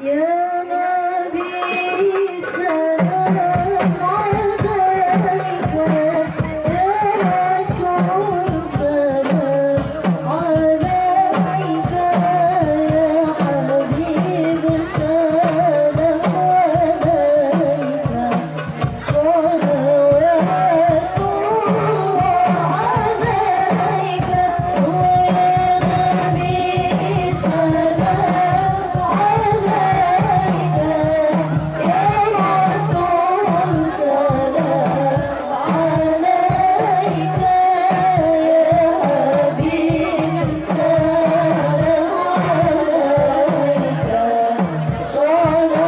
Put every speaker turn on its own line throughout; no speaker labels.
Ya Nabi salam alaika, ya Rasul salam alaika, ya Habib salam alaika, salawatullah alaika, ya Nabi salam alaika, ya Rasul salam alaika, ya Habib salam alaika, salawatullah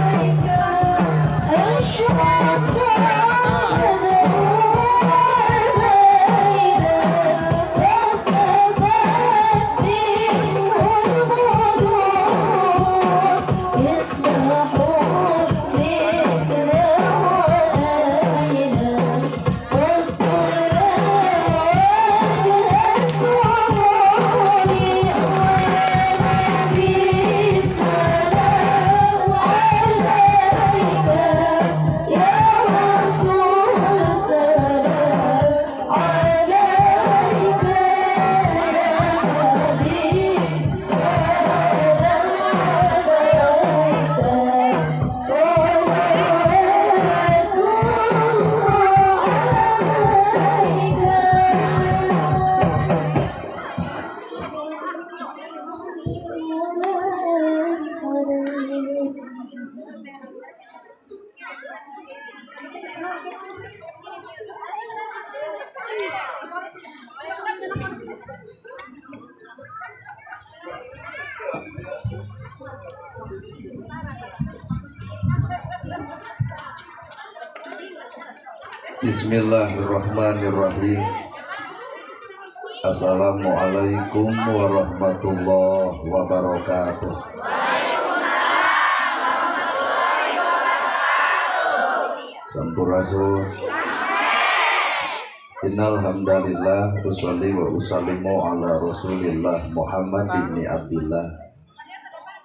alaika. أشرق بدر علينا واختفت منه البدور، مثل حسنك ما رأينا قد وجه سروري. يا نبي سلام عليك، يا رسول سلام عليك، يا حبيب سلام عليك، صلوات الله عليك.
Bismillahirrahmanirrahim. Assalamualaikum warahmatullahi wabarakatuh. Sampurasun. Innal hamdalillah usolli wa usallimu ala Rasulillah Muhammad ibni Abdillah.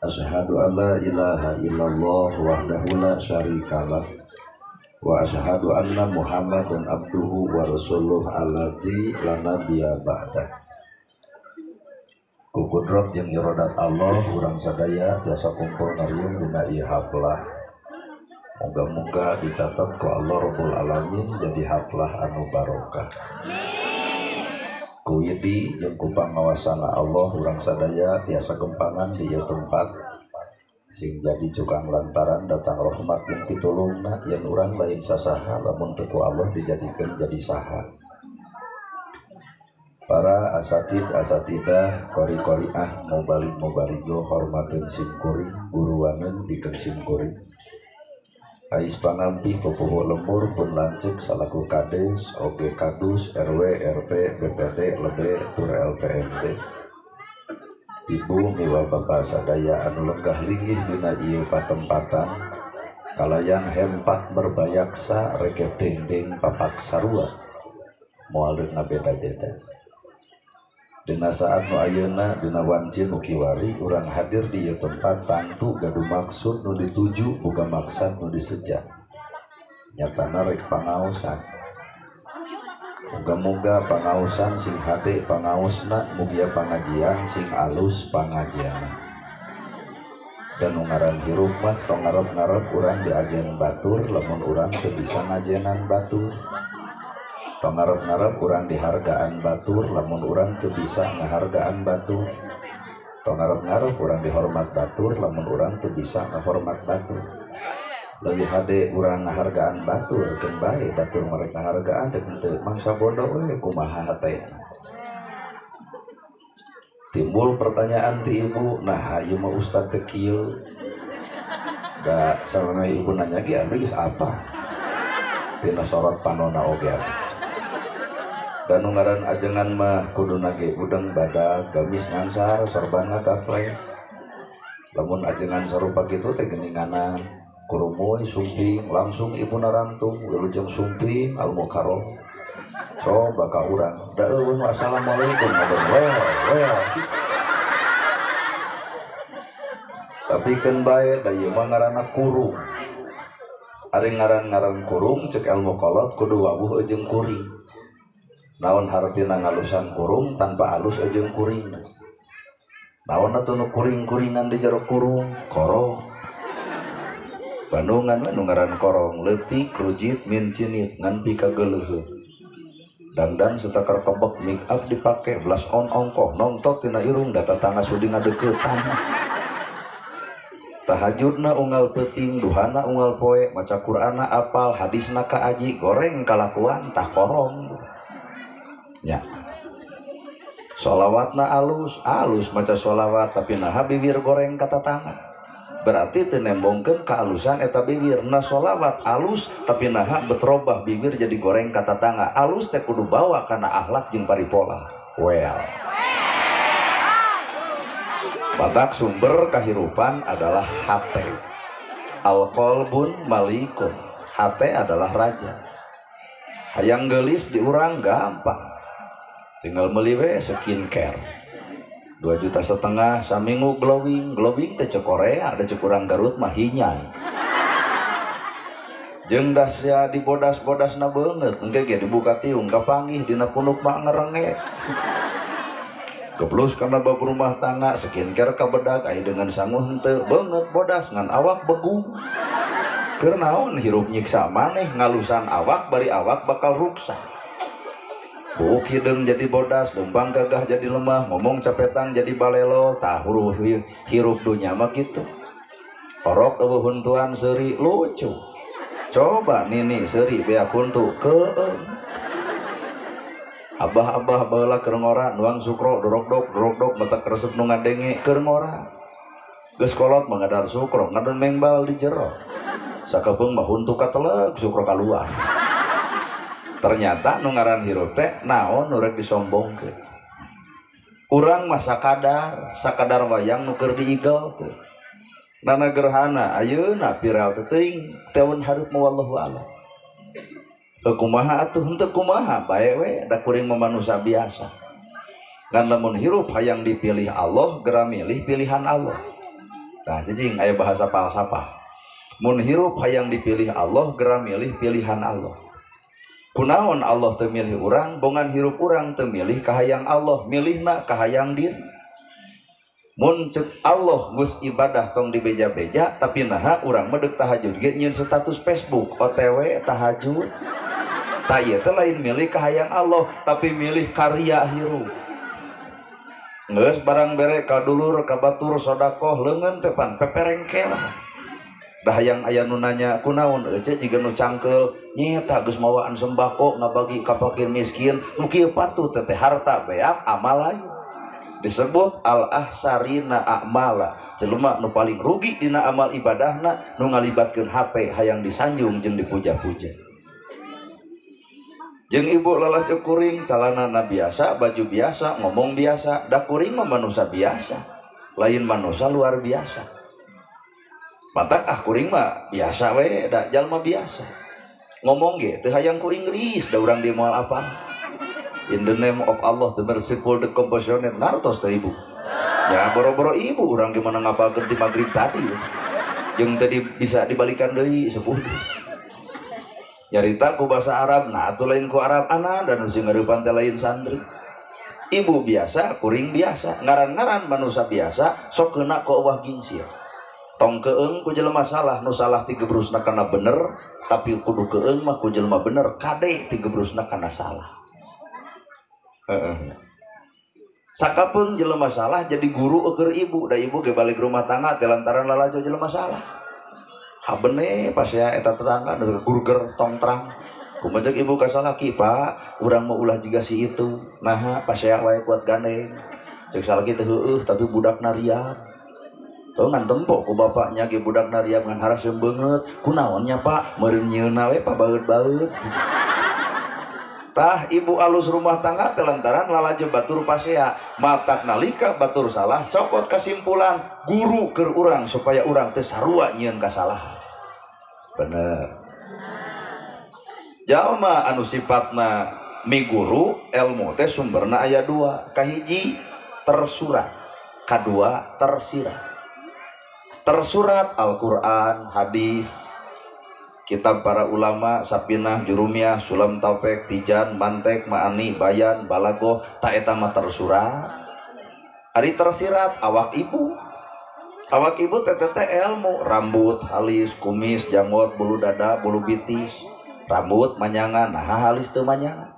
Asyhadu an la ilaha illallah wahdahu la syarikalah wa asyhadu anna Muhammadan abduhu wa rasuluh alladzi la nabiyya ba'dah. Ku kudrat jeung iradat Allah urang sadaya tiasa kumpul ngariung dina ieu haflah. Moga-moga dicatat ku Allah Rabbul Alamin jadi haflah anu barokah. Ku widi jeung ku pangawasana Allah urang sadaya tiasa gempangan di ieu tempat sing jadi cukang lantaran datang rahmat jeung pitulungna yen urang lain sasaha lamun teu ku Allah dijadikeun jadi saha. Para asatid asatidah qori-qoriah mubalik mubaligo hormateun simkuring guruaneun pikeun simkuring. Ais pangampih pupuhu lemur pun lanceuk salaku kades, oge kadus, RW, RT, BPD, lebe, tur LPMD. Ibu miwa bapa sadaya anu lenggah linggih dina ieu patempatan kalayan hempak berbayaksa rekep dengdeng papak sarua moal deuna beda-beda. Dina saat nu ayeuna dina wanci nu kiwari urang hadir di ieu tempat tangtu gaduh maksud nu dituju boga maksad nu diseja. Nyatana rek pangaosan. Moga-moga pangaosan sing hade pangaosna, mugia pangajian sing alus pangajianna. Dan nu ngaran hirup mah tong ngarep-ngarep urang diajen batur lamun urang teu bisa ngajenan batur. Tong ngarep-ngarep urang dihargaan batur lamun urang teu bisa ngahargaan batur. Tong ngarep-ngarep urang dihormat batur lamun urang teu bisa ngahormat batur. Leuwih hade urang ngahargaan batur keun bae batur merek ngahargaan deuk henteu mangsa bodoh we kumaha hatena. Timbul pertanyaan ti ibu, nah ieu mah ustad teu kieu. Da sarana ibu nanya ge abdi geus apa? Tina sorot panona oge atuh. Dan nu ngaran ajengan mah kuduna ge udeng badag gamis ngangsar sorban ngakaple. Lamun ajengan sarupa kitu teh geuninganan kurumuy sumping langsung ibu narangtung wilujeng sumping al mukarrom. Coba ka urang da eueuh assalamualaikum ngobrol well. Tapi keun bae da ieu mah ngaranna kurung. Ari ngaran-ngaran kurung cek ilmu kolot kudu wawuh jeung kuring. Naon hartina ngalusan kurung tanpa alus jeung kuring. Naon atuh nu kuring-kuringan di jero kurung? Korong. Bandungan we nu ngaran korong, leutik, rujit, mincinit, ngan pikageuleuheun. Dangdan setakar kebek make up dipake, blush on ongkoh, nongtot tina irung da tatangga sudi ngadeuketan. Tahajudna unggal peuting, duhana unggal poe, maca Qur'anna apal, hadisna kaaji, goreng kalakuan tah korong. Nya. Sholawatna alus, alus maca sholawat tapi naha bibir goreng ka tatangga. Berarti teu nembongkeun kaalusan eta bibir. Na sholawat alus tapi naha betrobah bibir jadi goreng ka tatangga. Alus teh kudu bawa kana akhlak jeung paripola. Well. Batak sumber kehidupan adalah hate. Al-qalbun malikun. Hate adalah raja. Hayang gelis diurang gampang. Tinggal meuli we skincare. 2,5 juta saminggu glowing, glowing teh cek Korea, ada cek urang Garut mah hinyai. Jeung dasya dibodas-bodasna beungeut, engke ge dibuka tiung kapanggih dina punuk mah ngerenge. Geblus karena bab rumah tangga skincare kabedag aya dengan sangu henteu beungeut bodas ngan awak begung. Keur naon hirup nyiksa maneh ngalusan awak bari awak bakal ruksak. Buuk hideung jadi bodas, lempang gagah jadi lemah, ngomong capetang jadi balelo, tah hirup dunya mah kitu. Orok eueuh huntuan seuri lucu. Coba nini seuri beak huntu keung. Abah-abah baheula keur ngora nuang sukro dorokdok dorokdok matak resep nu ngadenge keur ngora. Geus kolot mengadar sukro ngadon mengbal di jero. Sakapeung mah huntu kateleg sukro kaluar. Ternyata nu ngaran hirup teh naon nu rek disombongkeun. Urang mah sakadar, sakadar wayang nu keur diigel teh. Nana gerhana ayeuna viral teh teuing taun hareup mah wallahu a'lam. Kumaha atuh henteu kumaha bae we da kuring mah manusia biasa. Ngan lamun hirup hayang dipilih Allah geura milih pilihan Allah. Tah cicing aya bahasa falsafah. Mun hirup hayang dipilih Allah geura milih pilihan Allah. Kunaon Allah teu milih urang, bongan hirup urang teu milih kahayang Allah, milihna kahayang diri. Mun cek Allah geus ibadah tong dibeja-beja, tapi naha urang mah deuk tahajud ge nyieun status Facebook OTW tahajud. Tah ieu teh lain milih kahayang Allah, tapi milih karya hirup. Geus barang bere ka dulur ka batur sedekah leungeun teh pan peperengkelah. Dah hayang aya nu nanya kunaon ece jiga nu cangkeul nyeta geus mawaan sembako ngabagi ka fakir miskin nu kieu patut teh harta beak amal lain. Disebut al ahsarina a'mala, jelema nu paling rugi dina amal ibadahna nu ngalibatkeun hate hayang disanjung jeung dipuja-puja. Jeung ibu lalah cek kuring calanana biasa, baju biasa, ngomong biasa, da kuring mah manusia biasa, lain manusia luar biasa. Matak ah kuring mah biasa we, da jalma biasa. Ngomong ge teu hayang ku Inggris, da urang di moal apa. In the name of Allah, the merciful, the compassionate, ngartos teh ibu. Ya boro-boro ibu urang gimana ngapalkeun ti magrib tadi. Jeung tadi bisa dibalikan deui sepuh. Nyarita ku bahasa Arab, nah atuh lain ku Arab ana dan sing ngareupan teh lain santri. Ibu biasa, kuring biasa, ngaran-ngaran manusia biasa, sok keuna ku euwah gingsir. Tong keeng ku jelema salah, nu salah tigebrusna kana bener, tapi kudu keeng mah ku jelema bener, kade tigebrusna kana salah. Heeh. Sakapeung jelema salah jadi guru eueur ibu, da ibu ge balik rumah tangga teh lantaran lalajo jelema salah. Habene pas ya eta tetangga gurger tong terang. Kumaha cek ibu ka salaki, Pak, urang mah ulah jiga si itu. Naha pas ya wae kuat gandeng. Cek salaki teh heueuh tapi budakna riak. Tuh ngan tempo ku bapaknya ge budak nariap ngan harasem beungeut. Kunaon nya Pak, meureun nyieunna we pabaeut-baeut. Tah ibu alus rumah tangga teh lantaran lalajo batur pasea, matak nalika batur salah cokot kesimpulan guru keur urang supaya urang teh sarua nyieun kasalahan. Bener. Jalma anu sifatna miguru ilmu teh sumberna aya dua, kahiji tersurat, kadua tersirat. Tersurat Al-Qur'an, hadis, kitab para ulama, Sapinah, Jurumiyah, Sulam Taufik, Tijan, Mantek, Ma'ani, Bayan, Balagoh, ta eta mah tersurat. Ari tersirat awak ibu. Awak ibu teh teh ilmu, rambut, halis, kumis, janggot, bulu dada, bulu bitis. Rambut manyangan, nah halis teu manyangan.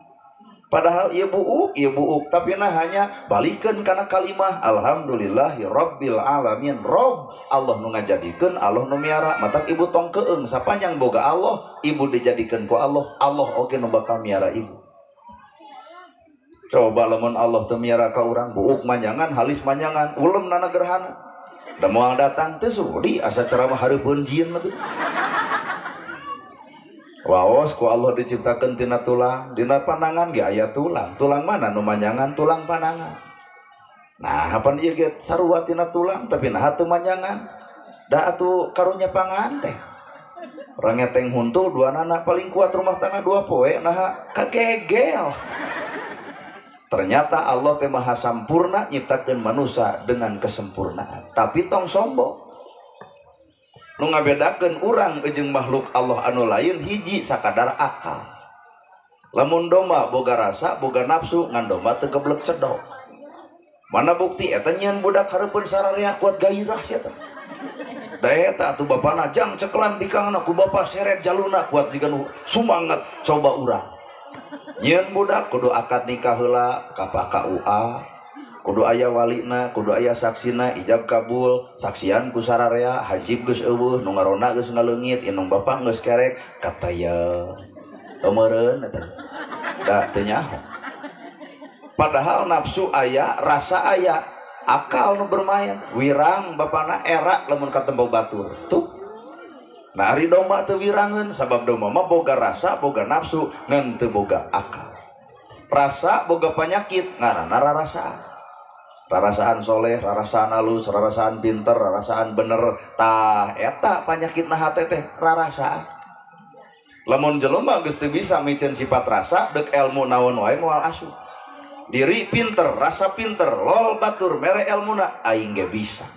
Padahal ieu buuk, tapi nah hanya balikeun kana kalimah alhamdulillahi rabbil alamin. Rob, Allah nu ngajadikeun, Allah nu miara. Matak ibu tong keung sapanjang boga Allah, ibu dijadikeun ku Allah, Allah oge nu bakal miara ibu. Coba lamun Allah teu miara ka urang, buuk manyangan, halis manyangan, ulem nana gerhana. Da moal datang teu sudi asa ceramah hareupeun jieun mah teh. Waos ku Allah diciptakeun tina tulang, dina panangan ge aya tulang. Tulang mana nu manyangan? Tulang panangan. Nah, hapan ieu ge sarua tina tulang tapi naha teu manyangan. Da atuh karunya pangan teh. Urang ngeteng huntu dua nana paling kuat rumah tangga dua poe naha kagegel. Ternyata Allah teh maha sampurna nyiptakeun manusia dengan kesempurnaan. Tapi tong sombong. Nu ngabedakeun urang jeung makhluk Allah anu lain hiji sakadar akal. Lamun domba boga rasa, boga nafsu, ngan domba teu geblek cedok. Mana bukti eta nyieun budak hareupeun sararea kuat gairah sia teh. Da eta atuh bapana jang cekelan bikangna ku bapa seret jaluna kuat jiga nu sumangat coba urang. Nyieun budak kudu akad nikah heula ka KUA. Kudu aya walina, kudu aya saksina, ijab kabul, saksian ku sararea, hansip geus eueuh, nu ngarona geus ngaleungit, indung bapa geus kerek, kataya meureun eta. Da teu nyaho. Padahal nafsu aya, rasa aya, akal nu bermain, wirang bapana era lamun katempo batur. Tuh. Nah ari domba teu wirangeun sabab domba mah boga rasa, boga nafsu, ngan teu boga akal. Rasa boga panyakit, ngaranna rarasaan. Rarasaan soleh, rarasaan alus, rarasaan pinter, rarasaan bener, tah eta panyakitna hate teh rarasaan. Lamun jelema geus teu bisa miceun sifat rasa, deuk elmu naon wae moal asup. Diri pinter, rasa pinter, lol batur mere elmuna aing ge bisa.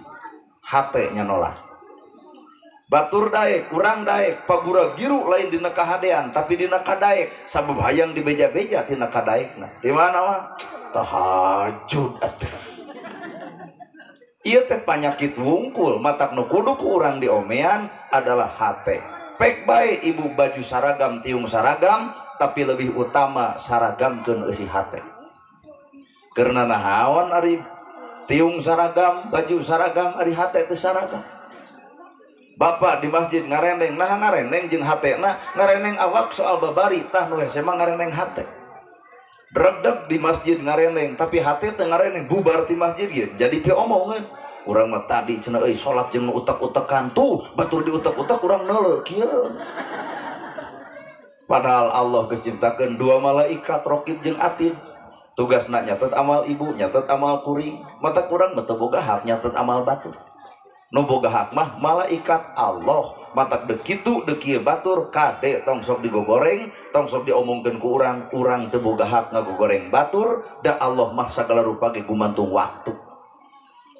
Hate nya nolak. Batur daek, urang daek, pagura giru lain dina kahadean, tapi dina kadaek, sabab hayang dibeja-beja tina kadaekna. Di mana mah? Tahajud atuh. Ieu teh panyakit wungkul, matak nu kudu ku urang diomean adalah hate. Pek bae ibu baju saragam tiung saragam, tapi lebih utama saragamkeun eusi hate. Karena nahaon ari tiung saragam, baju saragam, ari hate teu saragam. Bapak di masjid ngareneng, nah ngareneng jeung hatena, ngareneng awak soal babari, tah nu hese mah ngareneng hate. Dredeg di masjid ngareneng, tapi hate teu ngareneng, bubar ti masjid ge jadi piomongeun. Urang mah tadi cenah euy salat jeung utek-utekan tuh, batur diutek-utek urang neuleuh kieu. Padahal Allah geus nyiptakeun dua malaikat Raqib jeung Atid. Tugasna nyatet amal ibu, nyatet amal kuring, mata kurang mah teu boga hak nyatet amal batur. Nu boga hak mah malaikat Allah, matak deuk kitu deuk kieu batur kade tong sok digogoreng, tong sok diomongkeun ku urang, urang teu boga hak ngagogoreng batur, da Allah mah sagala rupa ge gumantung waktu.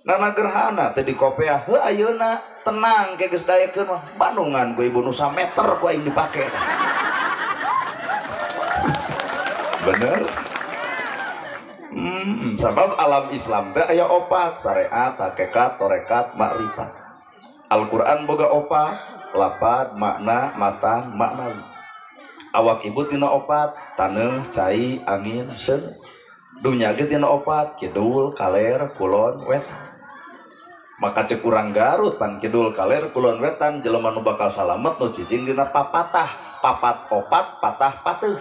Nana gerhana teh dikopeah, heuh ayeuna tenang ke geus daekeun mah bandungan ku ibu nu sameter ku aing dipake. Bener? Sabab alam Islam teh aya opat, syariat, hakikat, torekat, makrifat. Al-Qur'an boga opat, lapad, makna, matan, maknawi. Awak ibu tina opat, taneuh, cai, angin, seuneu. Dunya ge tina opat, kidul, kaler, kulon, wetan. Maka cek urang Garut pan kidul, kaler, kulon, wetan, jelema nu bakal salamet nu cicing dina papatah, papat opat, patah pateuh.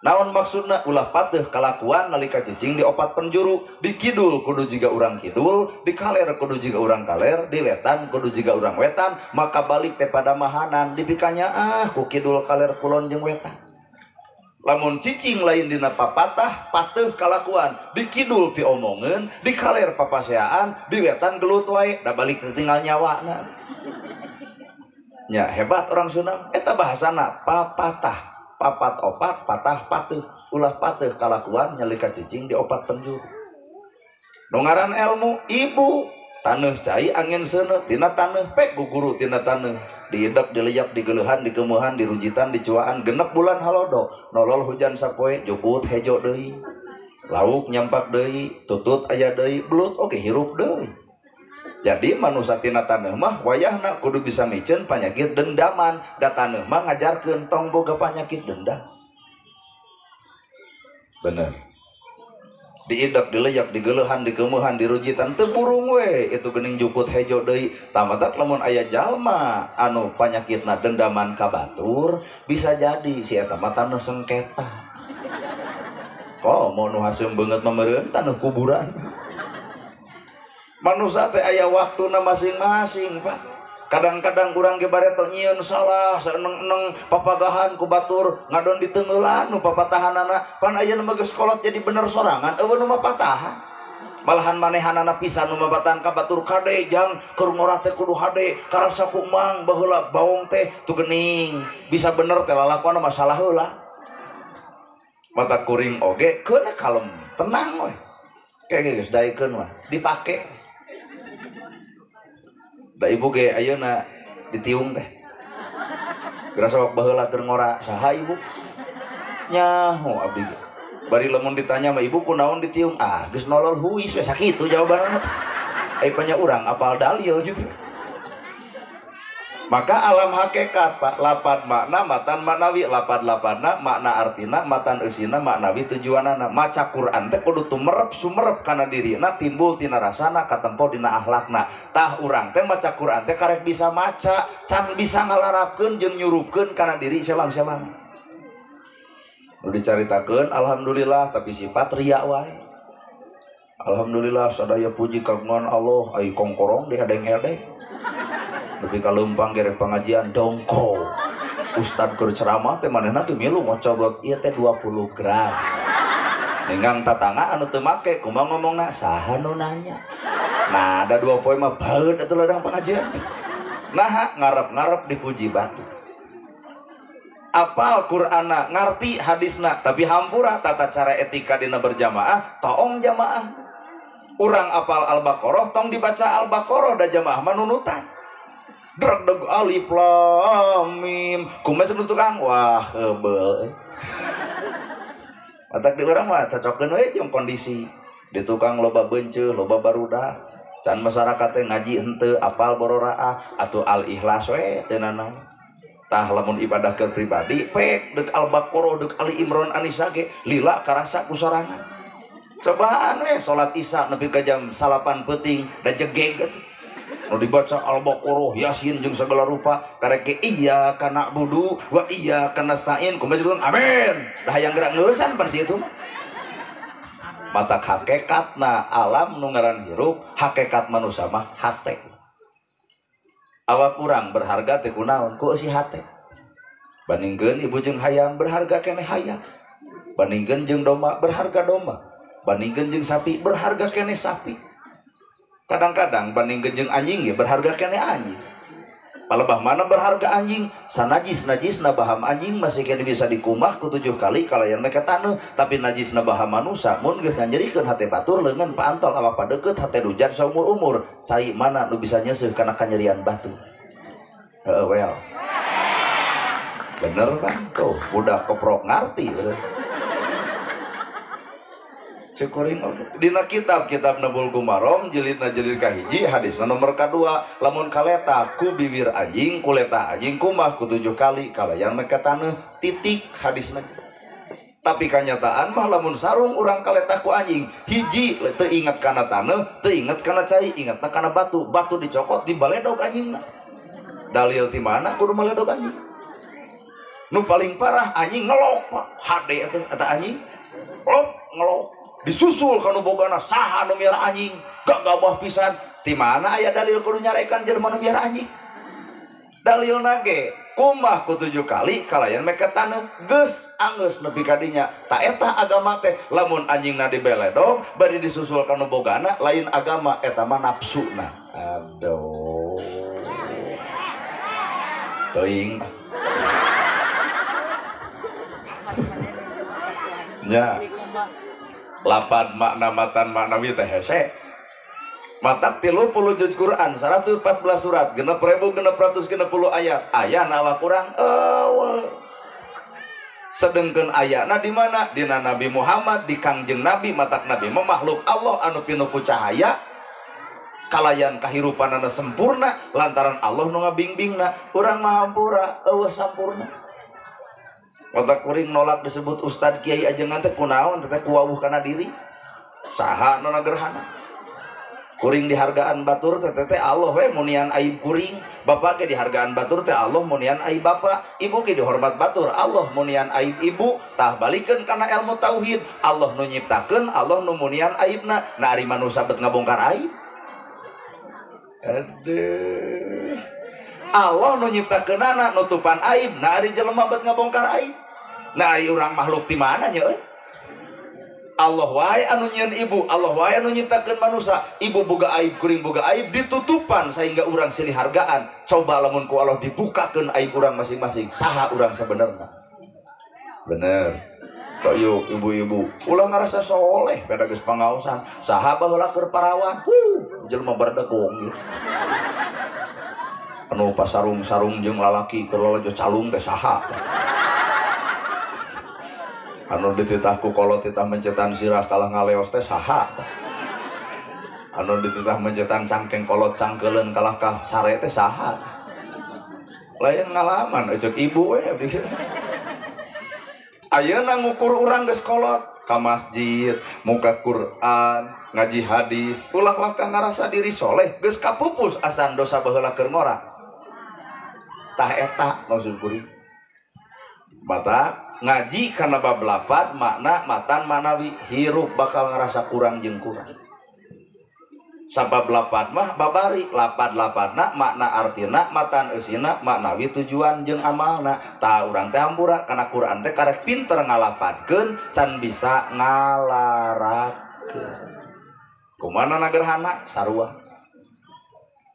Naon maksudna ulah pateuh kalakuan nalika cicing di opat penjuru, di kidul kudu jiga urang kidul, di kaler kudu jiga urang kaler, di wetan kudu jiga urang wetan, maka balik teh pada mahanan dipikanya ah ku kidul kaler kulon jeung wetan. Lamun cicing lain dina papatah pateuh kalakuan, di kidul piomongeun, di kaler papaseaan, di wetan gelut wae, da balik teh tinggal nyawana. Nya hebat orang Sunda, eta bahasana papatah. Papat opat patah pateuh. Ulah pateuh kalakuan nyelika cicing di opat penjuru. Nu ngaran ilmu ibu taneuh cai angin seuneu tina taneuh pek guguru tina taneuh diidek dileyak digeleuhan dikemeuhan dirujitan dicuaan genep bulan halodo nolol hujan sapoe jukut hejo deui lauk nyampak deui tutut aya deui belut oge hirup deui. Jadi manusia tina taneuh mah wayahna kudu bisa miceun panyakit dendaman da taneuh mah ngajarkeun tong boga panyakit dendam. Bener. Diidek dileyak digeleuhan dikemeuhan dirujitan teu burung we itu geuning jukut hejo deui. Tamatak lamun aya jalma anu panyakitna dendaman ka batur bisa jadi si eta mah taneuh sengketa. Komo nu haseum beungeut mah meureun taneuh kuburan. Manusia teh aya waktuna masing-masing, Pak. Kadang-kadang urang ge bareto nyieun salah saeneng-eneng papagahan ku batur ngadon diteungeulan nu papatahanana pan ayeuna mah geus kolot jadi bener sorangan eueuh nu mapatahan. Malahan manehanana pisan nu mapatahan ka batur kade jang keur ngorah teh kudu hade karasa ku mang baheula baong teh tu geuning bisa bener teh lalakuan masalah heula. Mata kuring oge keun kalem tenang we. Kayak geus daekeun mah dipake. Da ibu ge ayeuna ditiung teh. Gerasa wak baheula keur ngora saha ibu? Nyaho abdi ge. Bari lamun ditanya mah ibu kunaon ditiung? Ah, geus nolol huis we sakitu jawabanna teh. Ai panya urang apal dalil gitu. Maka alam hakikat Pak, lapad makna matan maknawi, lapad lapadna makna artina, matan eusina maknawi tujuanana. Maca Quran teh kudu tumerep sumerep kana dirina, timbul tina rasana, katempo dina akhlakna. Tah urang teh maca Quran teh karek bisa maca, can bisa ngalarapkeun jeung nyurupkeun kana diri sewang-sewang. Nu dicaritakeun alhamdulillah tapi sifat riya wae. Alhamdulillah sadaya puji kagungan Allah, ai kongkorong dihadeng-edeng. Lebih kalempang gerek pengajian dongko. Ustad keur ceramah teh manehna teh milu ngocodot ieu teh 20 gram. Ninggang tatangga anu teu make kumaha ngomongna saha nu nanya. Nah, ada 2 poe mah baeud atuh ladang pengajian. Naha ngarep-ngarep dipuji batu. Apal Qur'ana, ngarti hadisna, tapi hampura tata cara etika dina berjamaah, toong jamaah. Urang apal Al-Baqarah tong dibaca Al-Baqarah da jamaah manunutan. Dreg alif lam mim kumaha cenah tukang wah heubeuh matak di urang mah cocokeun we jeung kondisi di tukang loba beunceul loba barudak can masyarakat teh ngaji henteu apal bororaah atuh al ikhlas we teu nanaon tah lamun ibadah keur pribadi pek deuk Al Baqarah deuk Ali Imran Anisa ge lila karasa ku sorangan cobaan we salat isya nepi ka jam 9 peuting da jegeg atuh. Nu dibaca Al-Baqarah, Yasin jeung segala rupa, karek ge iyyaka na'budu wa iyyaka nasta'in, kumaha jeung amin. Dah hayang gerak ngeusan pan si itu mah. Mata hakikatna alam nu ngaran hirup, hakikat manusia mah hate. Awak urang berharga teh kunaon? Ku eusi hate. Bandingkeun ibu jeung hayam berharga keneh hayam. Bandingkeun jeung domba berharga domba. Bandingkeun jeung sapi berharga keneh sapi. Kadang-kadang bandingkeun jeung anjing ge berharga keneh anjing. Palebah mana berharga anjing? Sanajis-najisna baham anjing masih keneh bisa dikumah ku 7 kali kalayan meke taneuh, tapi najisna baham manusa mun geus nganyerikeun hate batur leungeun paantol awak padeukeut hate rujan saumur-umur. Cai mana nu bisa nyeuseuh kana kanyerian batu? Heeh well. Bener kan? Tuh, budak keprok ngarti bener. Cukuring oke. Dina kitab-kitab Nabul Gumarom jilidna jilid kahiji hadisna nomor kadua lamun kaleta ku bibir anjing kuleta anjing kumah ku 7 kali kalayan meke taneuh titik hadisna. Tapi kanyataan mah lamun sarung urang kaleta ku anjing hiji teu inget kana taneuh teu inget kana cai ingetna kana batu batu dicokot dibaledog anjingna. Dalil ti mana kudu maledog anjing? Nu paling parah anjing ngelok Pak hade atuh eta anjing lok ngelok disusul kanu bogana saha nu miara anjing gagabah pisan ti mana aya dalil kudu nyarekan jelema nu miara anjing dalilna ge kumah ku 7 kali kalayan meke taneuh geus anggeus nepi ka dinya ta eta agama teh lamun anjingna dibeledog bari disusul kanu bogana lain agama eta mah nafsuna. Aduh teuing Nya. Lapad makna matan maknawi teh hese. Matak 30 juz Quran, 114 surat, 6.660 ayat. Aya na kurang eueuh. Sedengkeun ayana di mana? Dina Nabi Muhammad, di Kangjeng Nabi, matak Nabi mah makhluk Allah anu pinuh ku cahaya. Kalayan kahirupanana sempurna lantaran Allah nu ngabingbingna. Urang mah hampura eueuh sampurna. Otak kuring nolak disebut ustad kiai ajengan teh kunaon teh kuwawuh kana diri. Saha nu nagerhana? Kuring dihargaan batur teh teh Allah we munian aib kuring. Bapak ge dihargaan batur teh Allah munian aib bapak. Ibu ge dihormat batur Allah munian aib ibu. Tah balikeun kana ilmu tauhid. Allah nu nyiptakeun, Allah nu munian aibna. Nah ari manusa bet ngabongkar aib. Aduh. Allah nu nyiptakeunana nutupan aib, nah ari jelema bet ngabongkar aib. Nah ari urang makhluk di mana nya euy? Allah wae anu nyieun ibu, Allah wae anu nyiptakeun manusia. Ibu boga aib, kuring boga aib, ditutupan sehingga urang silih hargaan. Coba lamun ku Allah dibukakeun aib urang masing-masing, saha urang sebenarnya? Bener. Tok yuk ibu-ibu, ulah ngarasa soleh pada geus pangaosan. Saha baheula keur parawan? Jelema berdegong ieu. Anu pasarung-sarung jeung lalaki keur lalajo calung teh saha? Anu dititah ku kolot titah mencetan sirah kalah ngaleos teh saha? Anu dititah mencetan cangkeng kolot cangkeuleun kalah ka sare teh saha? Lain ngalaman ceuk ibu we abdi. Ayeuna ngukur urang geus kolot ka masjid, muka Quran, ngaji hadis, ulah waka ngarasa diri soleh, geus kapupus asan dosa baheula keur ngora. Tah eta maksud kuring. Mata ngaji kana bab lapad makna matan manawi hirup bakal ngerasa kurang jeung kurang. Sabab lapad mah babari lapad-lapadna makna artina matan eusina maknawi tujuan jeung amalna. Tah urang teh hampura kana Quran teh karek pinter ngalapadkeun can bisa ngalarakeun. Kumana nagerhana sarua.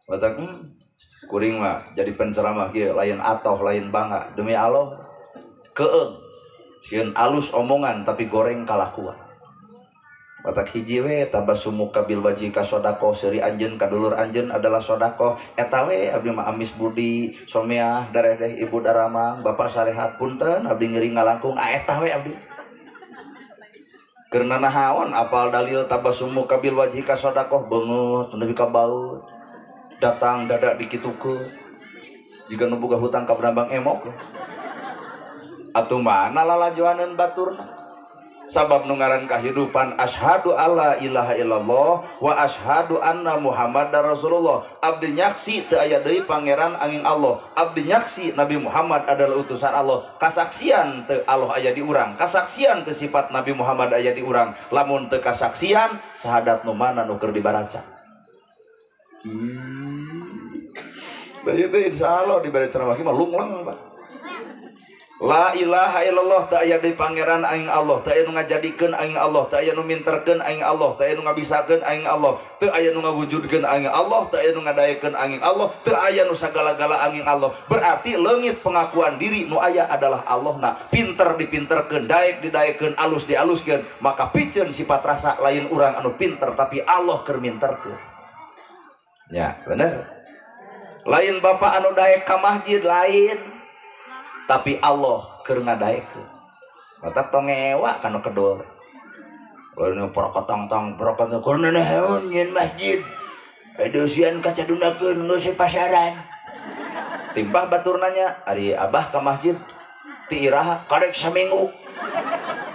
Batak kuring mah jadi penceramah kieu lain atoh lain bangga demi Allah keeng sieun alus omongan tapi goreng kalakuan. Batak hiji we tabasumuka bil wajhika sedekah seuri anjeun ka dulur anjeun adalah sedekah. Eta we abdi mah amis budi someah daredeh ibu daramang bapak sarehat punten abdi ngiring ngalangkung eta we abdi. Keur nanahaon apal dalil tabasumuka bil wajhika sedekah beungeut nepi ka baut datang dadak dikitukeun jiga nu boga hutang ka Brambang emok. Atuh mana lalajoaneun baturna? Sabab nu ngaran kahidupan asyhadu alla ilaha illallah wa asyhadu anna Muhammadar Rasulullah. Abdi nyaksi teu aya deui pangeran angin Allah. Abdi nyaksi Nabi Muhammad adalah utusan Allah. Kasaksian teu Allah aya di urang, kasaksian teu sifat Nabi Muhammad aya di urang. Lamun teu kasaksian sahadat nu mana nu keur dibaraca. Tah ieu teh insyaallah dibere ceramah mah lungleng Pak. La ilaha illallah tak aya deui pangeran aing Allah, tak aya nu ngajadikeun aing Allah, tak aya nu minterkeun aing Allah, tak aya nu ngabisakeun aing Allah, teu aya nu ngawujudkeun aing Allah, teu aya nu ngadaekeun aing Allah, teu aya nu sagala-gala aing Allah. Berarti leungit pengakuan diri nu aya adalah Allahna. Pinter dipinterkeun, daek didaekeun, alus dialuskeun, maka piceun sifat rasa lain urang anu pinter tapi Allah keur minterkeun. Ya, bener. Lain bapak anu daek ka masjid lain. Tapi Allah keur ngadaekeun. Matak tong ngewa kana kedol. Lain prokotong-tong prokotong keur naon nyeun masjid. Edosian kacadunakeun geus pasaran. Timpah batur nanya, ari abah ka masjid ti iraha karek saminggu.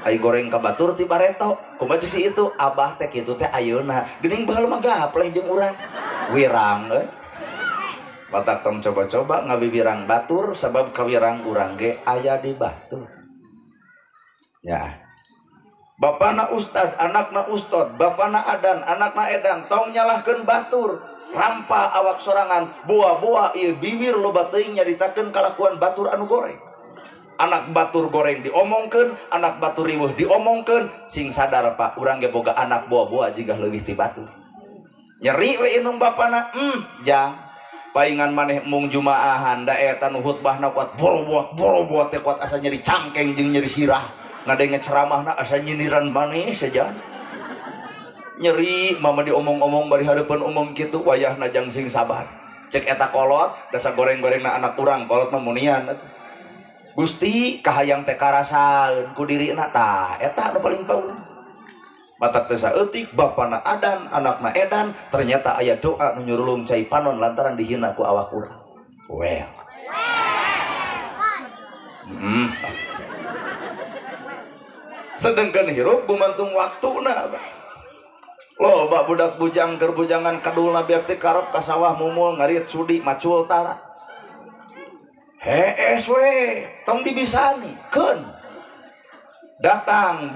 Ai goreng ka batur ti bareto. Kumaha si itu abah teh kitu teh ayeuna. Geuning baheula mah gapleh jeung urang. Wirang euy. Matak tong coba-coba ngabibirang batur sabab kawirang urang ge aya di batur. Ya. Bapana ustad, anakna ustad, bapana adan, anakna edan, tong nyalahkeun batur. Rampa awak sorangan, boa-boa ieu bibir loba teuing nyaritakeun kalakuan batur anu goreng. Anak batur goreng diomongkeun, anak batur riweuh diomongkeun, sing sadar Pak, urang ge boga anak boa-boa jiga leuwih ti batur. Nyeri we inung bapana, jang. Paingan maneh mung jumaahan da eta nu khutbahna kuat borobot borobot teh kuat asa nyeri cangkeng jeung nyeri sirah. Ngadenge ceramahna asa nyindiran maneh saja. Nyeri mama diomong-omong bari hareupeun umum kitu wayahna jang sing sabar. Cek eta kolot dasa goreng-gorengna anak urang kolot mah munian atuh. Gusti kahayang teh karasaeun ku dirina tah eta nu paling paur. Matak teh saeutik bapana adan anakna edan ternyata aya doa nu nyurulung cai panon lantaran dihina ku awak urang. Well. Sedangkan hirup gumantung waktuna. Loba budak bujang keur bujangan kadulna biak teh karep ka sawah mumul ngarit sudi macul tara. Hees we, tong dibisani, keun. Datang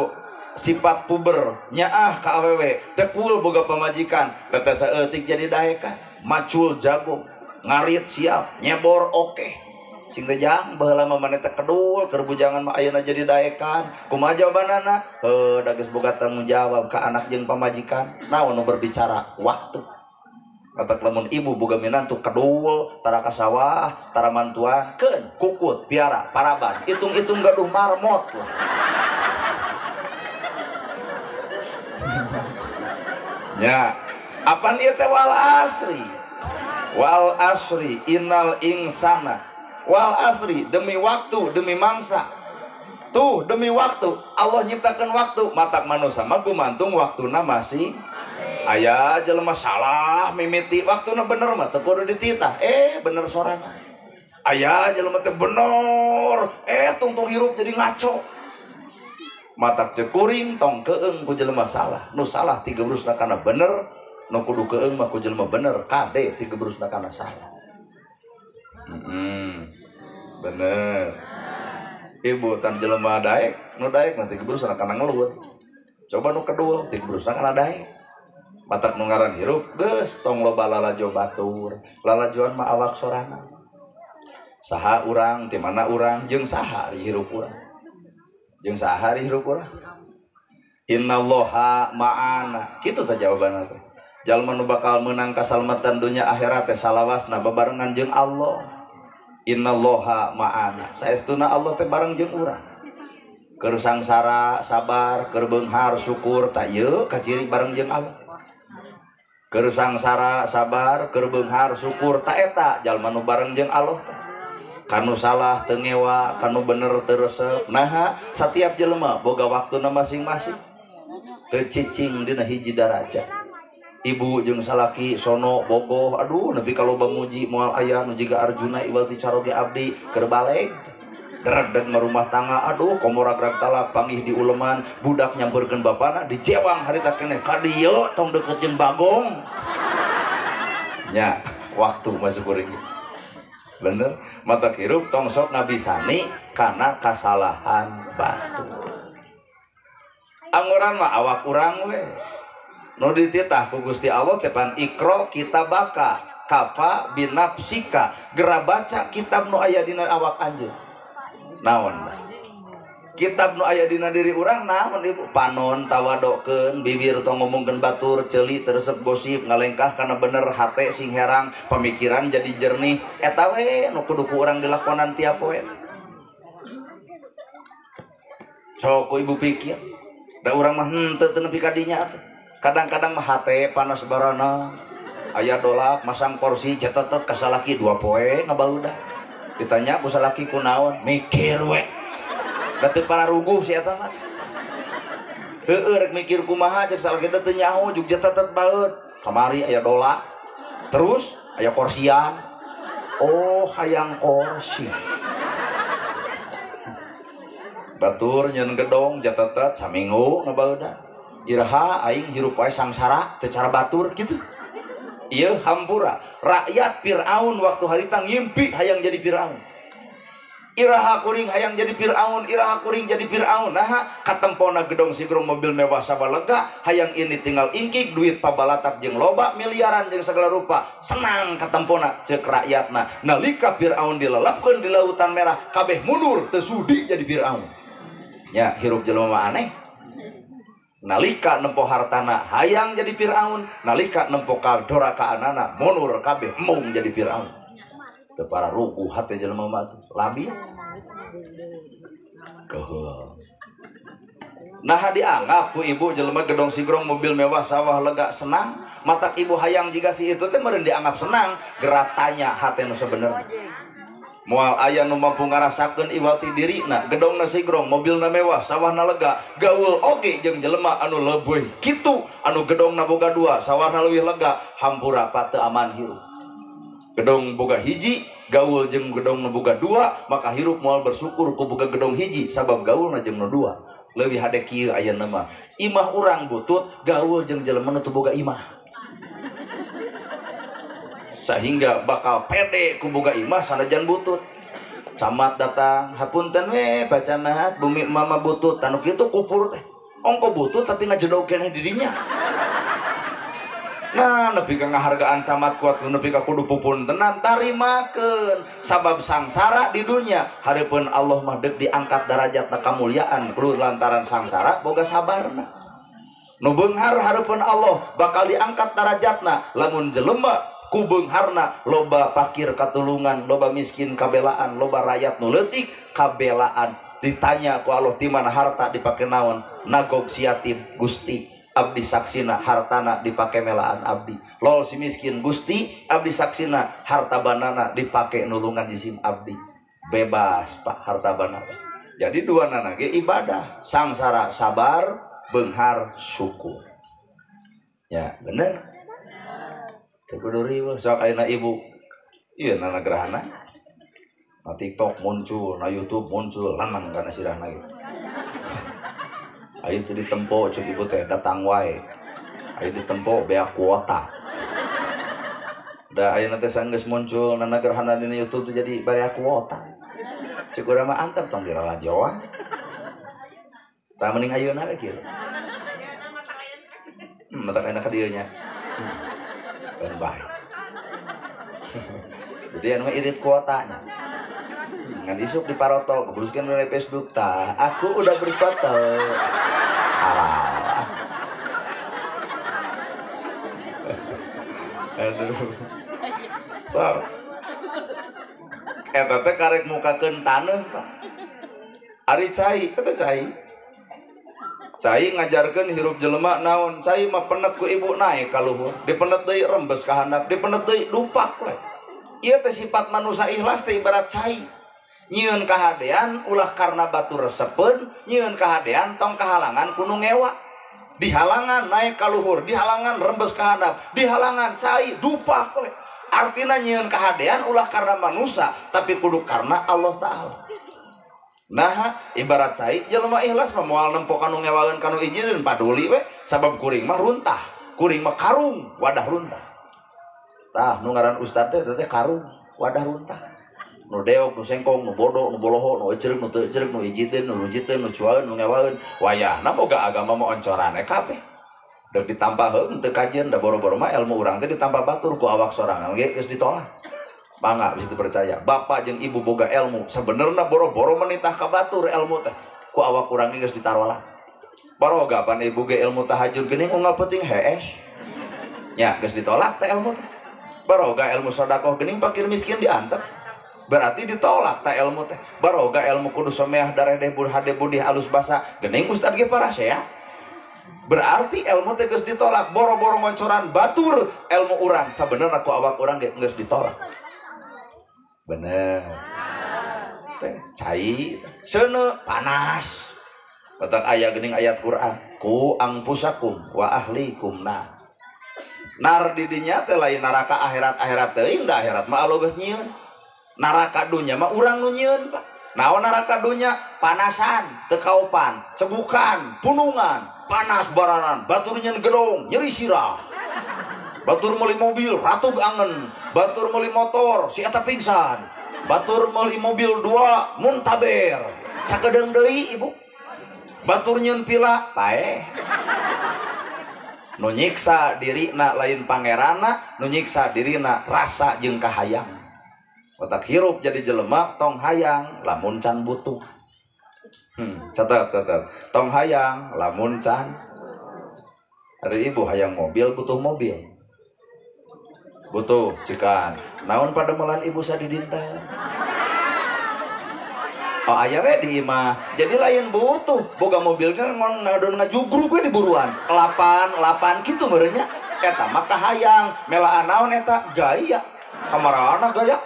sifat puber nyaah ka awewe, dekul boga pamajikan, teh saeutik jadi daekan, macul jago, ngarit siap, nyebor oke. Cing teh jang baheula mah maneh teh kedul keur bujangan mah ayeuna jadi daekan. Kumaha jawabanana? Heuh, da geus boga tanggung jawab ka anak jeung pamajikan. Naon nu berbicara? Waktu. Katak lamun ibu boga minantu kedul, tara ka sawah, tara mantuan, keun, kukut, piara, paraban, hitung-hitung gaduh marmot lah. Nya, apan ieu teh wal asri? Wal asri innal insana. Wal asri demi waktu, demi mangsa. Tuh demi waktu, Allah nyiptakan waktu, matak manusia mah gumantung waktuna masih aya jelema salah mimiti waktuna bener mah teu kudu dititah. Bener sorangan. Aya jelema teh bener, tungtung hirup jadi ngaco. Matak ceuk kuring tong keung ku jelema salah. Nu salah tigebrusna kana bener, nu kudu keung mah ku jelema bener, kade tigebrusna kana salah. Bener. Ibu tan jelema daek, nu daek nanti gebrusna kana ngeluh. Coba nu kedul tigebrusna kana daek. Matak nu ngaran hirup geus tong loba lalajo batur. Lalajoan mah awak sorangan. Saha urang, ti mana urang, jeung saha ari hirup urang. Jeung saha ari hirup urang. Innallaha ma'ana. Kitu teh jawabanna teh. Jalma nu bakal meunang kasalamatan dunya akhirat teh salawasna babarengan jeung Allah. Innallaha ma'ana. Saestuna Allah teh bareng jeung urang. Keur sangsara sabar, keur beunghar syukur tah ieu kaciri bareng jeung Allah. Keur sangsara sabar, keur beunghar syukur tah eta jalma nu bareng jeung Allah teh. Kanu salah teu ngewa, kanu bener teu resep. Naha satiap jelema boga waktuna masing-masing. Teu cicing dina hiji darajat. Ibu jeung salaki sono bogoh aduh nepi ka loba muji moal aya nu jiga Arjuna iwal ti caroge abdi keur baleg dredeg mah rumah tangga aduh komo ragrag talak pangih di uleman budak nyamperkeun bapana dijewang harita keneh ka dieu tong deukeut jeung Bagong nya waktu masuk kuring bener mata hirup tong sok ngabisani kana kasalahan batur anguran mah awak urang we nu dititah ku Gusti Allah tepan ikro kitabaka kafa binafsika gera baca kitab nu aya dina awak anjeun naon kitab nu aya dina diri urang naon ibu panon tawadokeun bibir tong ngomongkeun batur ceuli teu resep gosip ngalengkah kana bener hate sing herang pamikiran jadi jernih eta we nu kudu ku urang dilakonan tiap poe sok ku ibu pikir da urang mah henteu teu nepi ka dinya atuh. Kadang-kadang mah hate panas barana aya dolak masang kursi cetetet ka salaki dua poe ngabaudah ditanya ku salaki kunaon mikir we da teu pararuguh si eta mah heueuh rek mikir kumaha cek salaki teh teu nyaho juk cetetet baeut kamari aya dolak terus aya kursian oh hayang kursi batur nyeun gedong cetetet saminggu ngabaudah iraha aing hirup wae sangsara teu cara batur kitu. Ieu hampura rakyat Firaun waktu harita ngimpi hayang jadi Firaun. Iraha kuring hayang jadi Firaun, iraha kuring jadi Firaun. Naha katempona gedong sigrong mobil mewah sabalega, hayang ini tinggal ingkik duit pabalatak jeung loba miliaran jeung segala rupa. Senang katempona ceuk rakyatna. Nalika Firaun dilelapkeun di lautan merah, kabeh mundur teu sudi jadi Firaun. Nya hirup jelema mah aneh. Nalika nempo hartana hayang jadi Firaun, nalika nempo kadorakaanana mundur kabeh embung jadi Firaun. Teu pararuguh hate jelema mah atuh labil. Keheul. Nah dianggap ku ibu jelema gedong sigrong mobil mewah sawah lega senang, matak ibu hayang jika si itu teh meureun dianggap senang, gerak tanya hate nu sebenerna. Moal aya nu mampu ngarasakeun iwal ti dirina, gedongna sigrong, mobilna mewah, sawahna lega, gaul oge jeung jelema anu leuwih kitu, anu gedongna boga dua, sawahna leuwih lega, hampura pa teu aman hirup. Gedong boga hiji, gaul jeung gedong nu boga dua, maka hirup moal bersyukur ku boga gedong hiji sabab gaulna jeung nu dua. Leuwih hade kieu ayeuna mah. Imah urang butut, gaul jeung jelema nu teu boga imah. Sehingga bakal pede ku boga imah sanajan butut. Camat datang, hapunten we Pak Camat, bumi mama butut, tanu kitu kupur teh. Ongko butut tapi ngajedog keneh di dinya. Nah, nepi ka ngahargaan camat kuat, nepi ka kudu pupuntenan tarimakeun sabab sangsara di dunya hareupeun Allah mah deuk diangkat darajatna kamuliaan kudu lantaran sangsara boga sabarna. Nu beunghar hareupeun Allah bakal diangkat darajatna lamun jelema ku beungharna loba pakir katulungan, loba miskin kabelaan, loba rakyat nu leutik kabelaan. Ditanya ku Allah ti mana harta dipake naon? Nagog si yatim Gusti abdi saksina hartana dipake melaan abdi. Lol si miskin Gusti abdi saksina harta banana dipake nulungan jisim abdi. Bebas Pak harta banana. Jadi dua nana ge ibadah, sangsara sabar, beunghar syukur. Ya bener. Teu kudu riweuh sok ayeuna ibu. Ieu nana gerahana. Na TikTok muncul, na YouTube muncul, lanang kana sirahna gitu. Ayo teu ditempo cek ibu teh datang wae. Ayo ditempo bea kuota. Da ayeuna teh sanggeus muncul nana gerhana dina YouTube teh jadi bea kuota. Cek urang mah antep tong diralajoan. Tah mending ayeuna we kieu. Matak ayeuna ka dieu nya. Kan bae. Jadi anu mah irit kuotanya. Ngan isuk di paroto, kebruskan dari Facebook tah. Aku udah berfoto. Alah. Aduh. So. Eta teh karek mukakeun taneuh, Pak. Ari cai, eta cai. Cai ngajarkeun hirup jelema naon? Cai mah penet ku ibu naik ka luhur, dipenet deui rembes ka handap, dipenet deui dupak we. Ieu teh sifat manusia ikhlas teh ibarat cai. Nyieun kahadean ulah karena batur resepeun, nyieun kahadean tong kahalangan kudu ngewa. Dihalangan naik ka luhur, dihalangan rembes ka handap, dihalangan cai dupak we. Artina nyieun kahadean ulah karena manusia, tapi kudu karena Allah Ta'ala. Nah, ibarat cai jelema ikhlas mah moal nempo kanu ngewaeun kanu ijireun paduli we, sabab kuring mah runtah, kuring mah karung, wadah runtah. Tah nu ngaran ustad teh teh karung, wadah runtah. Nu deok, nu sengkong, nu bodoh, nu boloho, nu ecereuk, nu teu ecereuk, nu ijiteun, nu rujiteun, nu cuaeun, nu ngewaeun. Wayahna boga agama mah oncorane kabeh. Deuk ditambah heuh teu kajian da boro-boro mah ilmu urang teh ditambah batur ku awak sorangan ge geus ditolak. Mangga bisa dipercaya. Bapak jeung ibu boga ilmu, sebenarnya boro-boro menitah ka batur ilmu teh. Ku awak urang ge geus ditarolah. Baroga pan ibu ge ilmu tahajud geuning unggal penting hees. Nya geus ditolak teh ilmu teh. Baroga ilmu sedekah geuning fakir miskin diantep. Berarti ditolak teh ilmu teh. Baroga ilmu kudu someah dareh deh hade budih alus basa geuning ustad ge parasea. Berarti ilmu teh geus ditolak, boro-boro ngoncoran batur ilmu urang sabenerna ku awak urang ge geus ditolak. Bener. Teh cai seuneu panas. Batak aya geuning ayat Quran, ku angpusakum wa ahlikum nar. Nar di dinya teh lain neraka akhirat-akhirat teuing da akhirat mah Allah geus nyieun. Neraka dunya mah urang nu nyieun, Pak. Naon neraka dunya? Panasan, teu kaopan, cegukan, punungan, panas bararan, batur nyeun gedong, nyeri sirah. Batur meuli mobil, ratug angen. Batur meuli motor, si eta pingsan. Batur meuli mobil dua, muntaber. Sakedeung deui ibu. Batur nyeun pila, paeh. Nu nyiksa dirina lain pangeranna, nu nyiksa dirina rasa jeung kahayang. Otak hirup jadi jelema tong hayang lamun can butuh. Catat catat. Tong hayang lamun can. Ada ibu hayang mobil butuh mobil. Butuh cikan. Naon pademelan ibu sadidinten? Oh aya we di imah. Jadi lain butuh boga mobilnya ngadon ngajugruk we di buruan. 8 kitu meureun nya. Eta mah kahayang, melaan naon eta gaya. Kamarana gaya.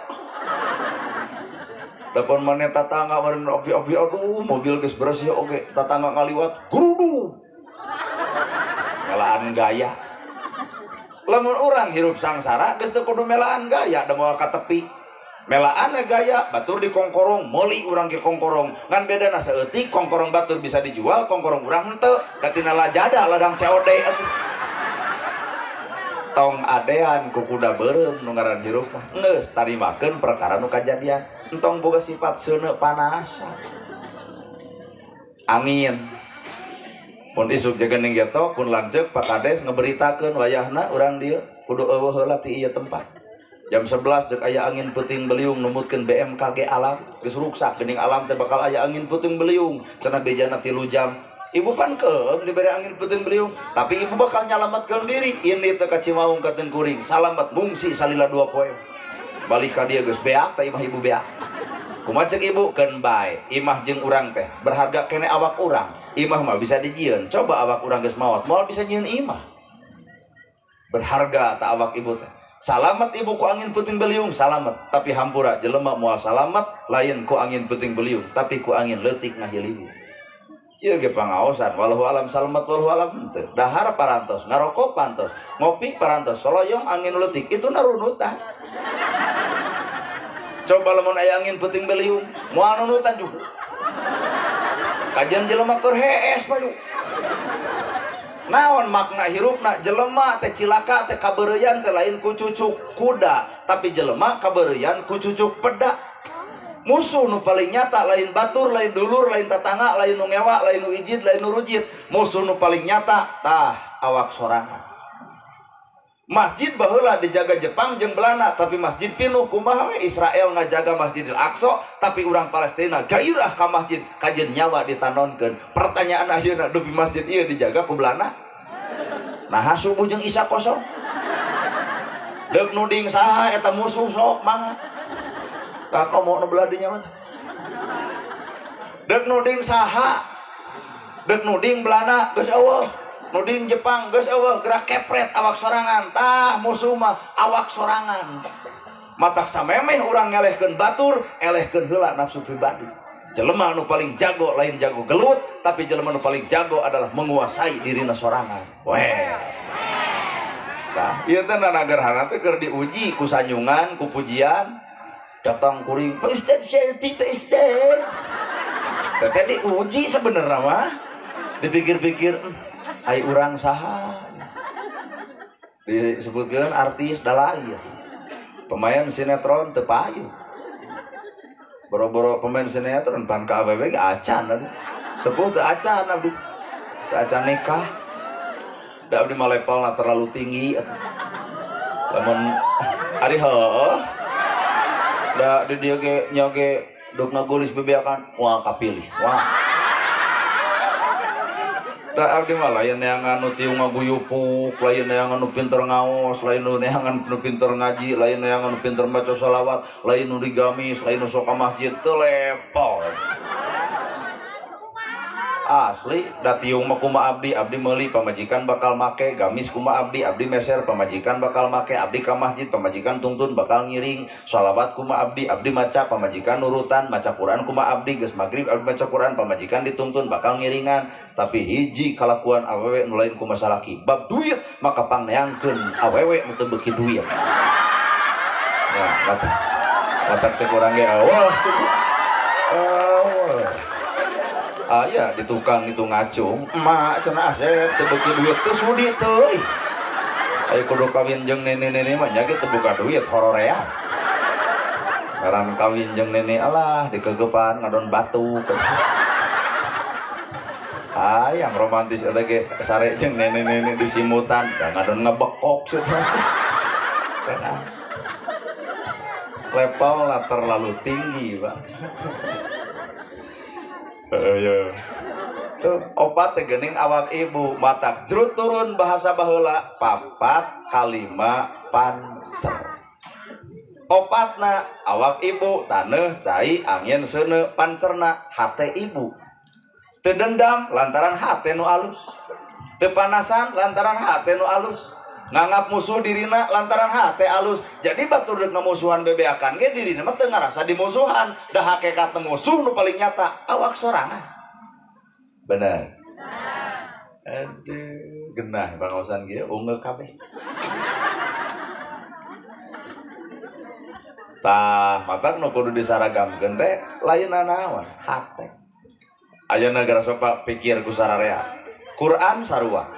Dapan maneh tatangga meureun opi-opi aduh mobil geus bersih oge tatangga ngaliwat geruduk. Melaan gaya. Lamun urang hirup sangsara geus teu kudu melaan gaya da moal ka tepi. Melaan gaya batur di kongkorong meuli urang ge kongkorong. Ngan bedana saeutik kongkorong batur bisa dijual kongkorong urang henteu da tina lajada ladang COD atuh. Tong adean ku kuda beureum nu ngaran hirup mah geus tarimakeun perkara nu kajadian entong boga sifat seuneu panas angin pun isuk jagening geto kun lanceuk Pak Kades ngeberitakeun wayahna urang dieu kudu eueuh heula ti ieu tempat jam 11 deuk aya angin peuting beliung numutkeun BMKG alam geus ruksak geuning alam teh bakal aya angin peuting beliung cenah bejana 3 jam. Ibu pan keum diberi angin peuting beliung, tapi ibu bakal nyalamatkeun diri. Ini teh ka Cimaung ka Tengkuring, salamat mungsi salila 2 poe. Balik ka dieu geus beak teh imah ibu beak. Kumaha ceuk ibu keun bae, imah jeung urang teh berharga kene awak urang. Imah mah bisa dijieun, coba awak urang geus maot, moal bisa nyieun imah. Berharga ta awak ibu teh. Salamat ibu ku angin peuting beliung, salamat. Tapi hampura jelema moal salamat lain ku angin peuting beliung, tapi ku angin leutik ngahiliwir. Ieu ge pangaosan walau alam salamat walau alam henteu. Dahar parantos, ngarokok pantos, ngopi parantos, soloyong angin leutik itu narunutan. Coba lamun aya angin peuting beliung, moal nunutan juga. Kajian jelema keur hees payu. Naon makna hirupna jelema teh cilaka teh kabeureuyan teh lain ku cucuk kuda, tapi jelema kabeureuyan ku cucuk peda. Musuh nu paling nyata lain batur, lain dulur, lain tatangga, lain nu ngewa, lain nu ijid, lain nu rujit. Musuh nu paling nyata tah awak sorangan. Masjid baheula dijaga Jepang jeung Belanda, tapi masjid pinuh kumaha we Israel ngajaga Masjidil Aqsa, tapi urang Palestina gairah ka masjid, kajeun nyawa ditanonkeun. Pertanyaan ayeuna dupi masjid ieu dijaga ku Belanda? Naha subuh jeung isya kosong. Deuk nuding saha eta musuh sok mangga. Tah komo nu belah dinya mah. Deuk nuding saha? Deuk nuding Belanda geus eueuh. Nuding Jepang geus eueuh, gerak kepret awak sorangan. Tah musuh mah awak sorangan. Matak samemeh urang ngelehkeun batur, elehkeun heula nafsu pribadi. Jelema nu paling jago lain jago gelut, tapi jelema nu paling jago adalah menguasai dirina sorangan. Weh. Tah, ieu teh nanagerhana teh keur diuji ku sanyungan, ku pujian. Datang kuring, Pak Ustad selfie, Pak Ustad. Teteh diuji sebenarnya mah. Dipikir-pikir, ai urang saha. Disebutkeun artis dalaya. Pemain sinetron teu payu. Boro-boro pemain sinetron pan ka awewe ge acan abdi. Sepuh teu acan abdi. Teu acan nikah. Da abdi mah levelna terlalu tinggi atuh. Lamun ari heueuh. Da di dieu ge nya ge dok ngagulis bebeakan wah kapilih wah. Da abdi mah lain neangan nu tiung ngaguyupuk, lain neangan nu pinter ngaos, lain nu neangan nu pinter ngaji, lain neangan nu pinter maca sholawat, lain nu digamis, lain nu sok ka masjid teu level. Asli da tiung mah kumaha abdi, abdi meuli pamajikan bakal make, gamis kumaha abdi, abdi meser pamajikan bakal make, abdi ka masjid pamajikan tungtun bakal ngiring, sholawat kumaha abdi, abdi maca pamajikan nurutan, maca Quran kumaha abdi, geus magrib abdi maca Quran pamajikan dituntun bakal ngiringan. Tapi hiji kalakuan awewe nu lain kumaha salaki, bab duit maka pangneangkeun awewe nu teu beuki duit. Ya, matak cek urang ge eueuh cukup. Eueuh. Ah ya di tukang itu ngacung, emak cenah asep teu beuki duit teu sudi teuy. Ayo kudu kawin jeung nenek-nenek mah nya ge teu boga duit hororea. Ngaran kawin jeung nenek alah dikegepan ngadon batu. Ah yang romantis eta ge sare jeung nenek-nenek di simutan da ngadon ngebekok cenah. Levelna terlalu tinggi, Pak. Iya. Tuh opat teh geuning awak ibu matak jrut turun bahasa baheula papat kalima pancer. Opatna awak ibu taneuh cai angin seuneu pancerna hate ibu. Teu dendam lantaran hate nu alus. Teu panasan lantaran hate nu alus. Nganggap musuh dirina lantaran hate alus. Jadi batur deuk ngamusuhan bebeakan ge dirina mah teu ngarasa dimusuhan. Da hakekat musuh nu paling nyata awak sorangan. Bener. Aduh, genah pangaosan kieu ungeul kabeh. Tah, matak nu kudu disaragamkeun teh lain nanaon, hate. Ayeuna geura sok pikir ku sararea. Quran sarua,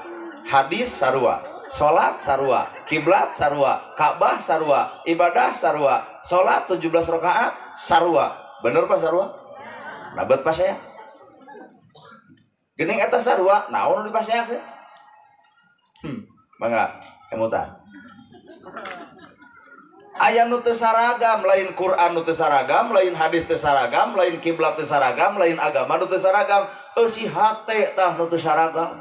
hadis sarua, salat sarua, kiblat sarua, Ka'bah sarua, ibadah sarua, salat 17 rakaat sarua. Bener Pak sarua? Nabet Pak saya. Geuning eta sarua, naon nu dipaseakeun? Mangga emutan. Aya nu teu saragam, lain Quran nu teu saragam, lain hadis teu saragam, lain kiblat teu saragam, lain agama nu teu saragam, eusi hate tah nu teu saragam.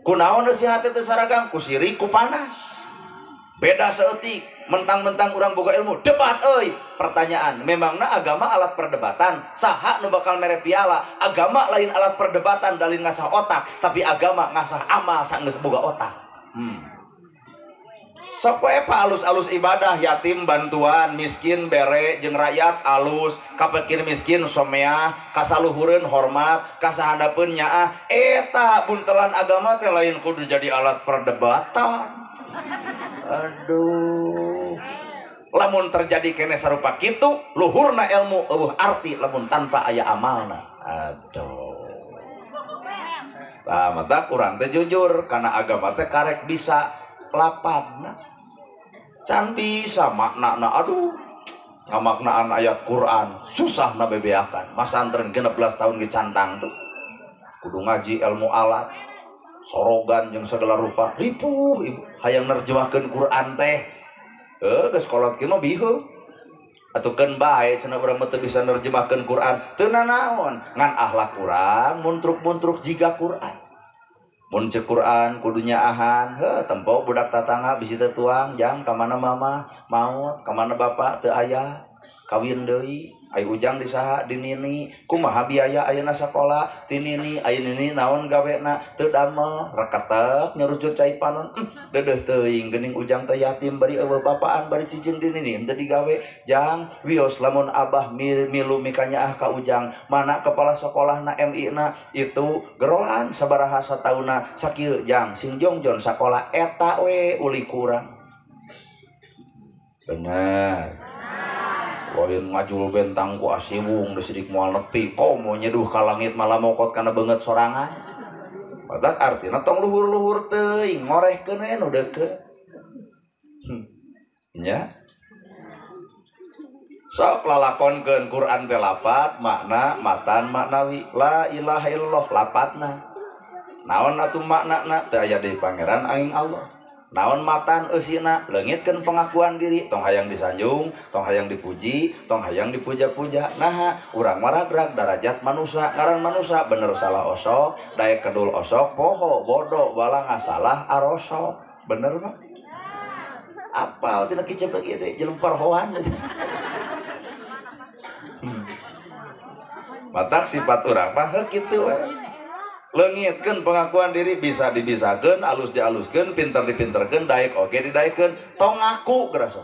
Kunaon eusi hate teu saragam? Ku sirik, ku panas. Beda saeutik, mentang-mentang urang boga ilmu, debat euy. Pertanyaan, memangna agama alat perdebatan? Saha nu bakal mere piala? Agama lain alat perdebatan dalin ngasah otak, tapi agama ngasah amal sanggeus boga otak. Sok we pa alus-alus ibadah, yatim bantuan, miskin bere, jeung rakyat alus, ka fakir miskin someah, kasaluhureun hormat, kasahandapeun nyaah. Eta buntelan agama teh lain kudu jadi alat perdebatan. Aduh. Lamun terjadi kene sarupa kitu, luhurna ilmu eueuh arti lamun tanpa aya amalna. Aduh. Tah matak urang teh jujur kana agama teh karek bisa lapatna. Can bisa maknana, aduh ngamaknaan ayat Quran susah na bebeakan. Masantren 16 tahun ge cantang tuh kudu ngaji ilmu alat sorogan jeung segala rupa ripuh ibu hayang nerjemahkeun Quran teh geus kolot kieu mah biheuh atuh keun bae cenah urang mah teu bisa nerjemahkeun Quran teu nanaon ngan akhlak urang muntruk-muntruk jiga Quran. Mun ceuk Quran kudu nyaahan, heuh tempo budak tatangga bisi teu tuang jang ka mana mama maot, ka mana bapak teu aya, kawin deui, ai ujang di saha di nini, kumaha biaya ayeuna sakola ti nini, ai nini naon gawena teu damel, reketek nyurucut cai panon, deudeuh teuing geuning ujang teh yatim bari eueuh bapaan bari cicing di nini henteu digawe, jang wios lamun abah milu mikanyaah ka ujang, mana kepala sekolahna MI na itu gerolan sabaraha satauna sakieu jang sing jongjon sakola eta we uli kurang. Bener. Lain ngajul bentang ku asiwung da sidik moal nepi komo nyeduh ka langit malah mokot kana beungeut sorangan. Badak artina tong luhur-luhur teuing ngorehkeun we nu deukeut. Nya. Sok lalakonkeun Quran teh lapat makna matan maknawi la ilaha illallah lapatna. Naon atuh maknana teu aya deui pangeran aing Allah. Naon matan eusina leungitkeun pengakuan diri tong hayang disanjung tong hayang dipuji tong hayang dipuja-puja. Naha urang maragrag darajat manusa ngaran manusa bener salah osok daek kedul osok poho bodoh bala ngasalah arosok bener mah apal tina kicep lagi teh jelema parhoan. Matak sifat urang mah heuh kitu we. Leungitkeun pengakuan diri bisa dibisakeun, alus dialuskeun, pinter dipinterkeun, daek oge didaekeun, tong ngaku gerasa.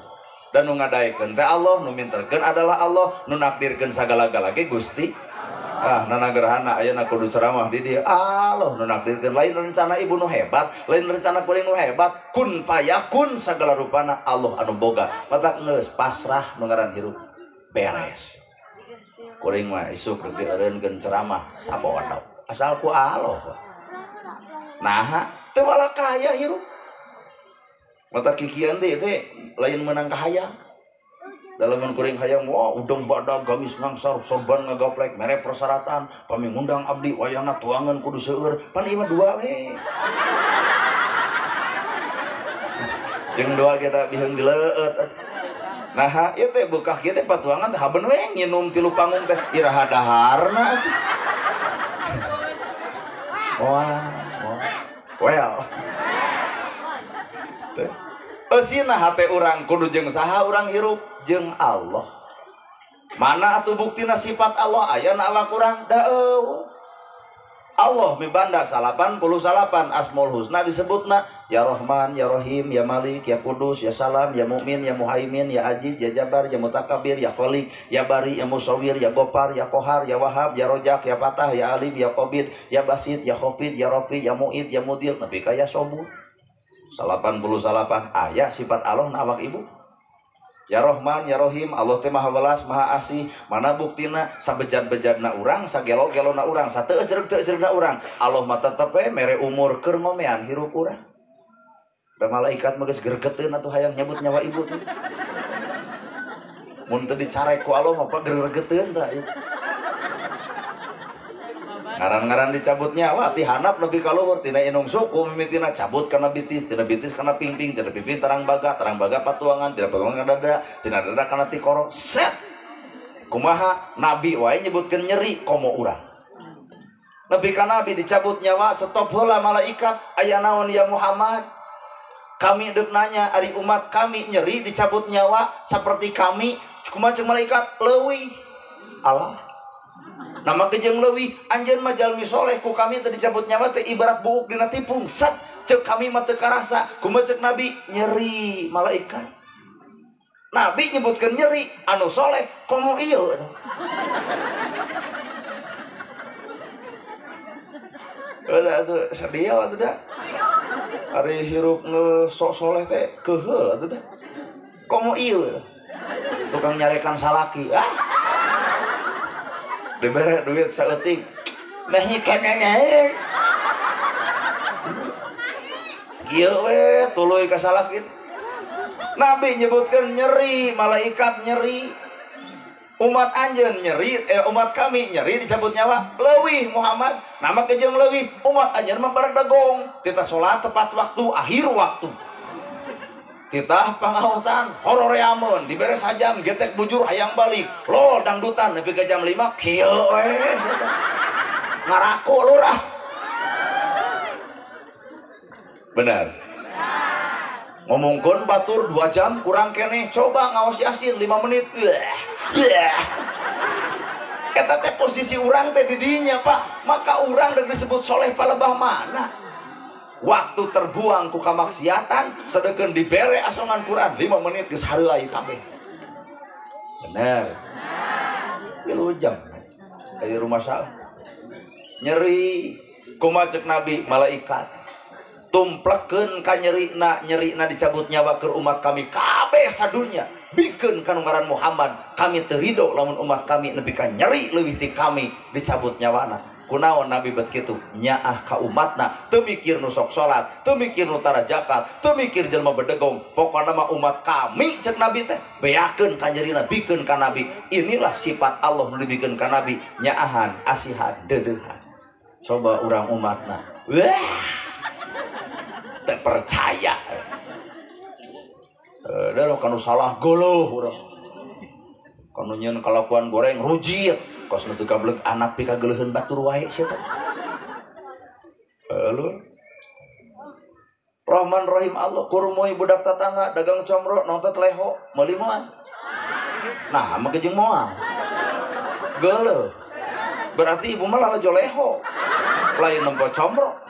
Dan nu ngadaekeun teh Allah, nu minterkeun adalah Allah, nu nakdirkeun sagala-gala ge Gusti. Ah, nana gerhana ayeuna kudu ceramah di dieu. Allah nu nakdirkeun lain rencana ibu nu hebat, lain rencana kuring nu hebat, kun fayakun sagala rupana Allah anu boga. Matak geus pasrah nu ngaran hirup beres. Kuring mah isuk rek dieureunkeun ceramah sabodok. Asal ku Allah. Nah, teu wala kaya hirup. Mata kikian teh teh lain menang kahayang. Dalaman kuring hayang, wah udang badag gamis ngangsar sorban ngagaplek mere persyaratan pami ngundang abdi wayahna tuangan kudu seueur pan ieu mah dua we. Jeung dua kita biheung dileueut. Nah, ieu teh beukah kieu teh patuangan teh haben we nginum tilu panggung teh iraha daharna atuh. Wah, well. Tuh. Eusina hate urang kudu jeung saha urang hirup jeung Allah. Mana atuh buktina sifat Allah aya na awak urang? Da eueuh. Allah mibanda 88 Asmaul Husna disebutna ya Rahman, ya Rahim, ya Malik, ya Kudus, ya Salam, ya Mukmin, ya Muhaimin, ya Aziz, ya Jabar, ya Mutakabir, ya Khalik, ya Bari, ya Musawwir, ya Gopar, ya Kohar, ya Wahab, ya Rojak, ya Fatah, ya Alim, ya Qabid, ya Basit, ya Khafid, ya Rafi, ya Mu'id, ya Mudil, nepi ka ya Sobur. 88 aya sifat Allah na awak ibu. Ya Rahman, ya Rahim, Allah teh maha welas, maha asih. Mana buktina sabejad-bejadna urang, sagelo-gelona urang, sateueucreug-teueucreugna urang. Allah mah tetep we mere umur keur ngomean hirup urang. Da malaikat mah geus gregeteun atuh hayang nyebut nyawa ibu tuh. Mun teu dicarek ku Allah mah gregeteun tah. Ngaran-ngaran dicabut nyawa ti handap nepi ka luhur tina inung suku mimitina cabut kana bitis, tina bitis kana pingping, tina pingping tarang baga patuangan, tina patuangan kana dada, tina dada kana tikoro. Set. Kumaha nabi wae nyebutkeun nyeri komo urang. Nepi ka nabi dicabut nyawa stop heula malaikat, aya naon ya Muhammad? Kami deuk nanya ari umat kami nyeri dicabut nyawa seperti kami, kumaha ceuk malaikat leuwih. Allah nama kejeng leuwih anjeun mah jalmi soleh ku kami teh dicabut nyawa teh ibarat buuk dina tipung set ceuk kami mah teu karasa kumaha ceuk nabi nyeri malaikat. Nabi nyebutkeun nyeri anu soleh komo ieu. Udah atuh sedih atuh da. Ari hirup nu sok soleh teh keuheul atuh da. Komo ieu tukang nyarekan salaki ah. Dibere duit saeutik meh kenene kieu we tuluy ka salakit. Nabi nyebutkeun nyeri, malaikat nyeri, umat anjeun nyeri, umat kami nyeri dicabut nyawa leuwih Muhammad. Nama kejeng leuwih umat anjeun mah baradegong tita salat tepat waktu akhir waktu titah pangaosan hororeameun dibere sajam getek bujur hayang balik lol dangdutan nepi ka jam 5 kieu we ngaraku lurah. Benar ngomongkeun batur 2 jam kurang keneh coba ngaos Yasin 5 menit. Eta teh posisi urang teh di dinya Pak, maka urang deuk disebut soleh palebah mana? Waktu terbuang ku kamaksiatan sedeukeun dibere asongan Quran 5 menit geus hareuai kabeh. Bener. 3 jam dari rumah salah. Nyeri kumaha ceuk Nabi malaikat tumplekeun ka nyerina, nyerina dicabut nyawa keur umat kami kabeh sadunya. Bikeun ka nu ngaran Muhammad, kami teu ridho lamun umat kami nepi ka nyeri leuwih ti kami dicabut nyawana. Kunaon Nabi bet kitu nyaah ka umatna, teu mikir nu sok salat, teu mikir nu tara zakat, teu mikir jelema bedegong, pokona mah umat kami ceuk Nabi teh beakeun ka nyerina, bikeun ka Nabi. Inilah sifat Allah nu dibikeun ka Nabi, nyaahan, asihan, deudeuhan. Coba urang umatna, wah teu percaya. Da kanu salah goloh urang. Kanu nyeun kalakuan goreng rujit. Kos nu teu gableg anak pikageleuheun batur wae sia teh. Lur. Rahman Rahim Allah kurumoi budak tatangga dagang comro nonton leho meuli moal. Nah, make jeung moal. Geuleuh. Berarti ibu mah lalajo leho. Lain nempo comro.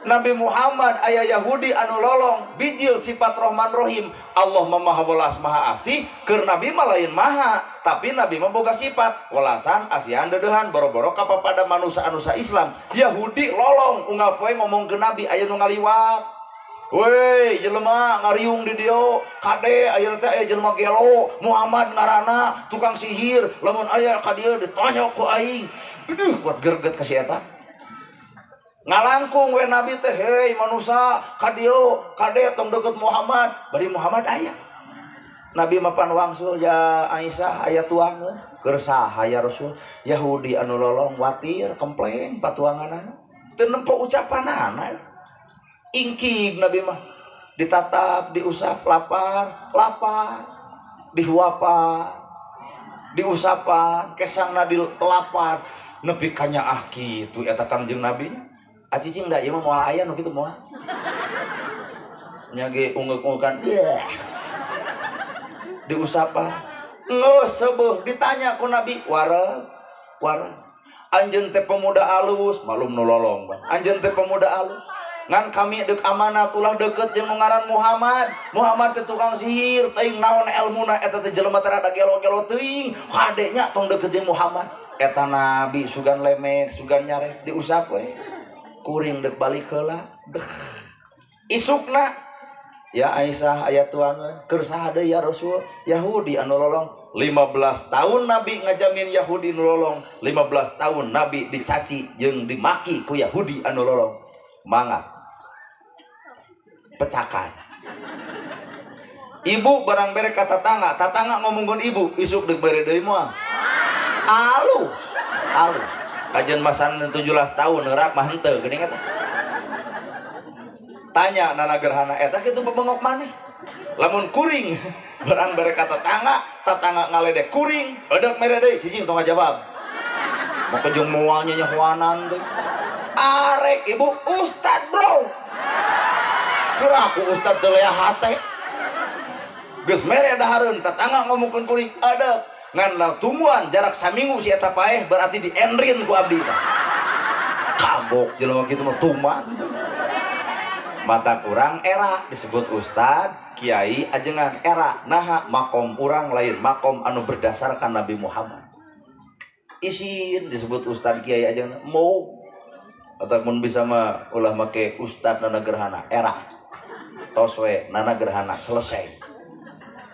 Nabi Muhammad ayah Yahudi anu lolong bijil sifat Rahman Rahim. Allah maha welas maha asih keur Nabi mah lain maha, tapi Nabi mah boga sifat welasan asihan deudeuhan boro-boro ka papada manusia anu sa-Islam. Yahudi lolong unggal poe ngomong ke Nabi aya nu ngaliwat. Woi jelema ngariung di dieu kade aya teh aya jelema gelo Muhammad ngaranna tukang sihir lamun aya ka dieu ditonyok ku aing. Aduh kuat gerget ka si eta. Ngalangkung we Nabi teh hei manusia ka dieu kade tong deukeut Muhammad bari Muhammad aya. Nabi mapan wangsul ya Aisyah aya tuangeun keur saha ya Rasul. Yahudi anu lolong watir komplain patuanganana teu nempo ucapanana. Ingkig Nabi mah ditatap diusap lapar lapar dihuapan diusapan kesangna dilapar nepi ka nyaah kitu eta Kangjeng Nabi nya. Acicing da ieu mah moal aya nu kitu moal. Nya ge ungeuk-ungekan. Diusapa. Geus seubeut ditanya ku Nabi, wareg, wareg. Anjeun teh pemuda alus, malum nu lolong. Anjeun teh pemuda alus. Ngan kami deuk amanat ulah deukeut jeung nu ngaran Muhammad. Muhammad teh tukang sihir, teuing naon elmuna eta teh jelema teh rada gelo-gelo teuing. Kade nya tong deukeut jeung Muhammad. Eta Nabi sugan lemek, sugan nyarek diusap we. Kuring deuk balik heula. Deh. Isukna ya Aisyah aya tuangan keur saha deui ya Rasul? Yahudi anu lolong. 15 tahun Nabi ngajamin Yahudi nu lolong. 15 tahun Nabi dicaci jeung dimaki ku Yahudi anu lolong. Mangga pecakan. Ibu barang bere ka tatangga, tatangga ngomongkeun ibu, isuk deuk bere deui moal. Alus, alus. Kajian masan 17 tahun neurak mah henteu geuning eta. Tanya nana gerhana eta kitu bebengok maneh. Lamun kuring barang bere ka tetangga, tetangga ngaledek kuring, eudeuk mere deui, cicing tong ngajawab. Mau kejung moal nyahoanan teh. Arek ibu ustad bro. Kira aku ustad teu lea hate. Geus mere dahareun tetangga ngomongkeun kuring, eudeuk. Ngan lah tungguan jarak saminggu si eta paeh berarti dienrin ku abdi tah. Kabok jelema kitu mah tuman. Mata kurang era disebut ustad, kiai, ajengan era. Naha makom urang lain makom anu berdasarkan Nabi Muhammad. Isin disebut ustad, kiai, ajengan mau ataupun bisa mah ulah make ustad nana gerhana era. Tos we nana gerhana selesai.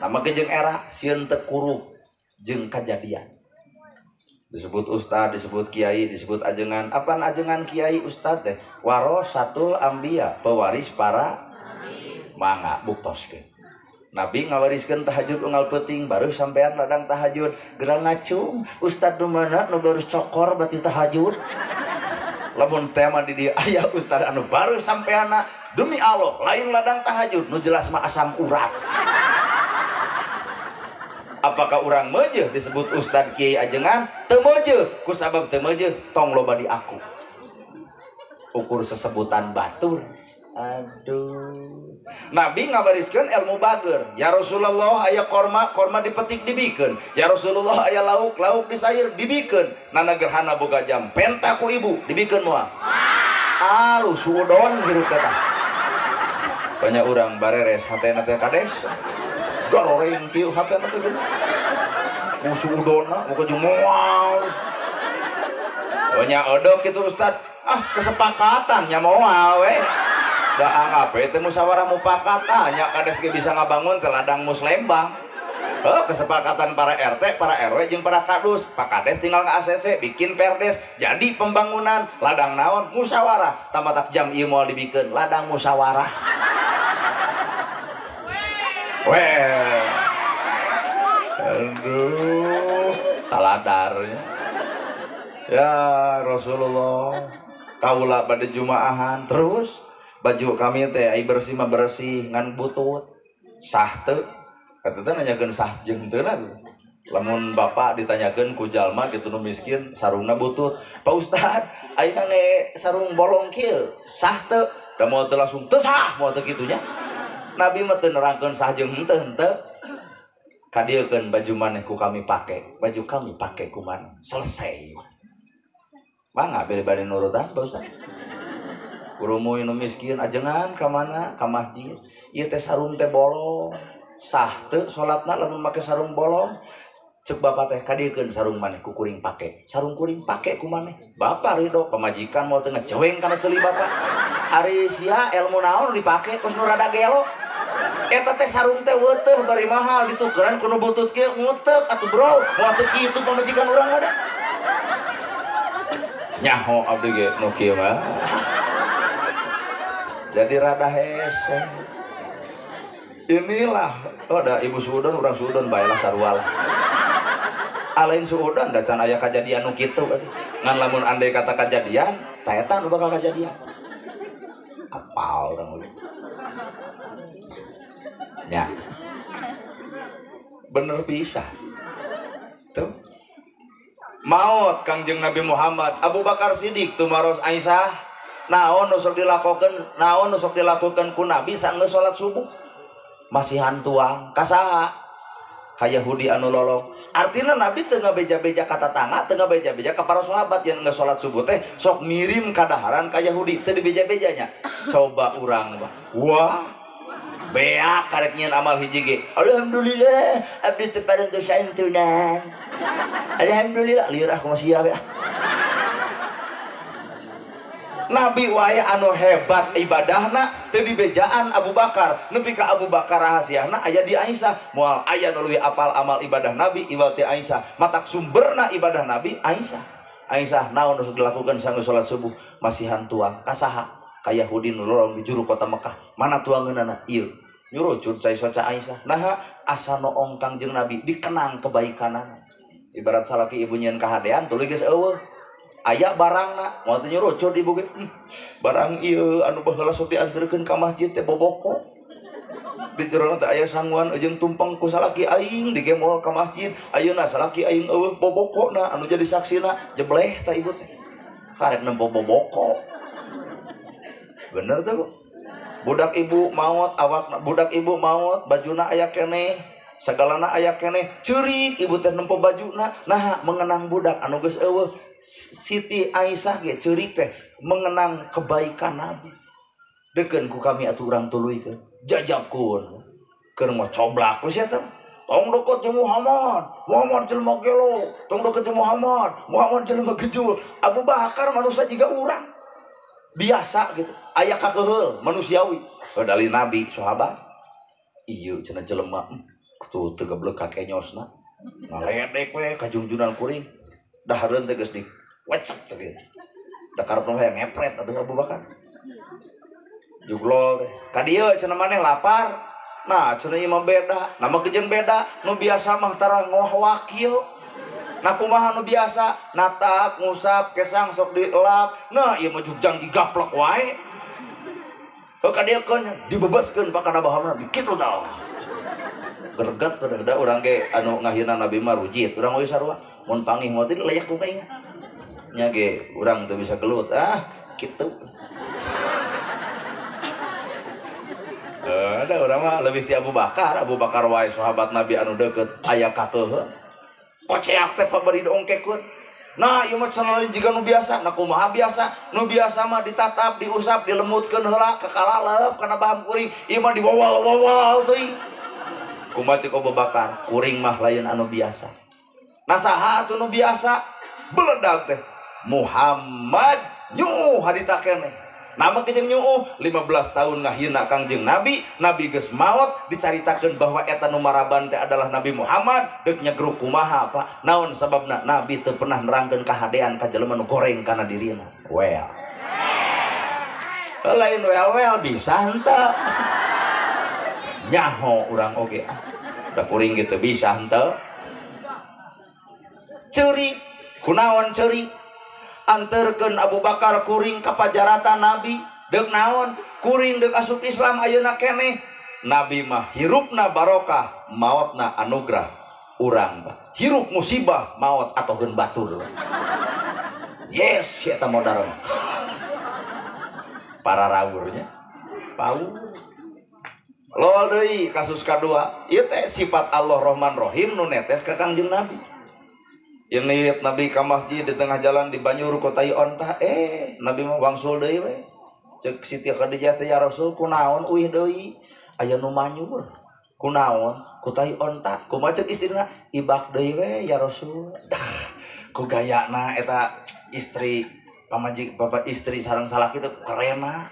Nah make jeung era sieun teu kurup jeung kajadian. Disebut ustad, disebut kiai, disebut ajengan. Apaan ajengan kiai ustad teh? Warasatul anbiya, pewaris para mangga buktoskeun. Nabi ngawariskeun tahajud unggal peuting, baru sampean ladang tahajud. Gerang ngacung, ustad nu mana nu baru cokor berarti tahajud. Lamun tema di dieu aya ustad anu baru sampeanna demi Allah lain ladang tahajud nu jelas mah asam urat. Apakah orang meujeuh disebut ustad kiai ajengan? Teu meujeuh, ku sabab teu meujeuh tong loba di aku. Ukur sesebutan batur. Aduh. Nabi ngabariskeun ilmu bager. Ya Rasulullah aya korma, korma dipetik dibikeun. Ya Rasulullah aya lauk, lauk disair dibikeun. Nana gerhana boga jam, penta ku ibu dibikeun moal. Alus suudon hirup teh. Banyak urang bareres hatena teh kades. Goreng kieu hatena teh geuning. Ku suudonna muka jeung moal. Banyak odok kitu ustad. Ah, kesepakatan nya moal we. Da anggap we teh musyawarah mufakat nya kades ge bisa ngabangun ke ladang Muslembang. Oh, kesepakatan para RT, para RW jeung para kadus. Pak Kades tinggal nge-ACC bikin perdes, jadi pembangunan ladang naon musyawarah. Tamatak jam ieu moal dibikeun ladang musyawarah. Weh. Aduh, saladarnya. Ya Rasulullah, kaula bade jumaahan terus baju kami teh ai bersih mah bersih ngan butut. Sah teu? Kata teh nanyakeun sah jeung teu. Lamun bapak ditanyakeun ku jalma kitu nu miskin sarungna butut. Pak Ustad, ai ngange sarung bolong kieu, sah teu? Da moal teu langsung teu sah, moal teu kitu nya. Nabi mah teu nerangkeun sah jeung henteu henteu. Kadieukeun baju maneh ku kami pake, baju kami pake ku maneh. Selesai. Mangga bere bade nurutan Pak Ustad. Kurumuy nu miskin ajengan ka mana? Ka masjid. Ieu teh sarung teh bolong. Sah teu salatna lamun make sarung bolong? Cek bapak teh kadieukeun sarung maneh ku kuring pake. Sarung kuring pake ku maneh. Bapak ridho pamajikan moal teu ngeceweng kana ceuli bapak. Ari sia ilmu naon dipake kos nu rada gelo. Eta teh sarung teh weuteuh bari mahal ditukeran ku nu butut kieu nguteuk atuh bro. Moal teu kitu pamajikan urang mah da. Nyaho abdi ge nu kieu mah. Jadi rada hese. Inilah, oh da ibu suudon urang suudon bae lah sarua lah. Alain suudon da can aya kajadian nu kitu atuh. Ngan lamun andai kata kajadian, ta eta nu bakal kajadian. Apal urang we. Nya. Bener pisah. Tuh. Maot Kangjeng Nabi Muhammad, Abu Bakar Siddiq tumaros Aisyah. Naon nu sok dilakukeun, naon nu sok dilakukeun ku Nabi sanggeus salat subuh? Masihan tuang ka saha? Ka Yahudi anu lolong. Artinya Nabi teu ngabeja-beja ka tatangga, teu ngabeja-beja ka para sahabat yang geus salat subuh teh sok mirim kadaharan ka Yahudi, teu dibeja-bejanya. Coba urang mah. Wah, beak karek nyieun amal hiji ge. Alhamdulillah abdi teu parantos santunan. Alhamdulillah lieur ah kumaha sia we. Nabi wae anu hebat ibadahna teu dibejaan Abu Bakar, nepi ka Abu Bakar rahasiana aya di Aisyah. Moal aya nu leuwih apal amal ibadah Nabi iwal ti Aisyah. Matak sumberna ibadah Nabi Aisyah. Aisyah naon nu dilakukeun sanggeus salat subuh? Masihan tuang ka saha? Ka Yahudi nu lolong di juru kota Mekah. Mana tuangeunana? Ieu. Nyurucut cai soca Aisyah. Naha asa noong Kangjeng Nabi dikenang kebaikanana. Ibarat salaki ibu nyieun kahadean tuluy geus eueuh. Aya barangna, moal teu nyurucut ibu ge. Barang ieu anu baheula sok dianterkeun ka masjid teh boboko. Di jerona teh aya sanguan jeung tumpeng ku salaki aing digemol ka masjid. Ayeuna salaki aing eueuh bobokona anu jadi saksina jebleh tah ibu teh. Karek nempo boboko. Bener teh, Bu? Budak ibu maot awak budak ibu maot bajuna aya keneh. Sagalana aya keneh ceurik ibu teh nempo bajuna. Nah mengenang budak anu geus eueuh. Siti Aisyah ge ceurik teh mengenang kebaikan Nabi. Deukeun ku kami atuh urang tuluykeun. Jajabkeun. Keur ngocoblak ku sia teh. Tong deket jeung Muhammad, Muhammad jelema gelo. Tong deket jeung Muhammad, Muhammad jelema gejul. Abu Bakar manusia jiga urang. Biasa gitu. Aya kakeheul manusiawi. Dalih Nabi sahabat. Ieu cenah jelema tuh teu geblek ka kenyosna. Ngaledek we kajungjunan kuring. Dahareun teh geus di wecek teh kitu. Da karepna hayang ngepret atuh Abu Bakar. Juglol teh. Ka dieu cenah maneh lapar. Nah, cenah ieu mah beda. Nama kejeun beda, nu biasa mah tara ngohwak kieu. Nah kumaha nu biasa natak, ngusap, kesang sok dielap. Nah, ieu mah jugjang digaplek wae. Heuh ka dieu keun dibebaskeun pakana bahamna kitu tah. Gerget teh da urang ge anu ngahina Nabi mah rujit. Urang oge sarua mun pangih mah teh leyak ku kaing. Nya ge urang teu bisa gelut. Ah, kitu. Ada urang mah leuwih ti Abu Bakar. Abu Bakar wae sahabat Nabi anu deukeut aya kakeuheun. Koceak teh pabari diongkekeun. Nah, ieu mah cenah lain jiga nu biasa. Nah kumaha biasa? Nu biasa mah ditatap, diusap, dilemutkeun heula kakalalep kana baham kuring. Ieu mah diwawal-wawal teuing. Kumaha ceuk Abu Bakar? Kuring mah lain anu biasa. Nah saha atuh nu biasa? Beledag teh. Muhammad nyuuh harita keneh. Nama kejeng nyuuh 15 tahun ngahina Kangjeng Nabi, Nabi geus maot dicaritakeun bahwa eta nu maraban teh adalah Nabi Muhammad, deuk nyegruk kumaha Pak? Naon sababna Nabi teu pernah nerangkeun kahadean ka jelema nu goreng kana dirina. Well. Lain well-well bisa henteu. Nyaho urang oge. Da kuring ge teu bisa henteu. Ceurik, kunaon ceurik? Anterkeun Abu Bakar kuring ka pajaratan Nabi, deuk naon? Kuring deuk asup Islam ayeuna keneh. Nabi mah hirupna barokah, maotna anugerah. Urang mah hirup musibah, maot atoheun batur. Yes, eta modar mah. Para rawurnya. Pau. Lol deui kasus kadua. Ieu teh sifat Allah Rahman Rahim nu netes ka Kangjeng Nabi. Ini Nabi ka masjid di tengah jalan di Banyur kota onta, Nabi mah wangsul deui we. Ceuk Siti Khadijah teh ya Rasul kunaon uih deui? Aya nu manyur. Kunaon? Ku tai onta. Kumaha ceuk istrina? Ibak deui we ya Rasul. Dah, ku gayana eta istri pamajik bapak istri sareng salaki teh kerenna.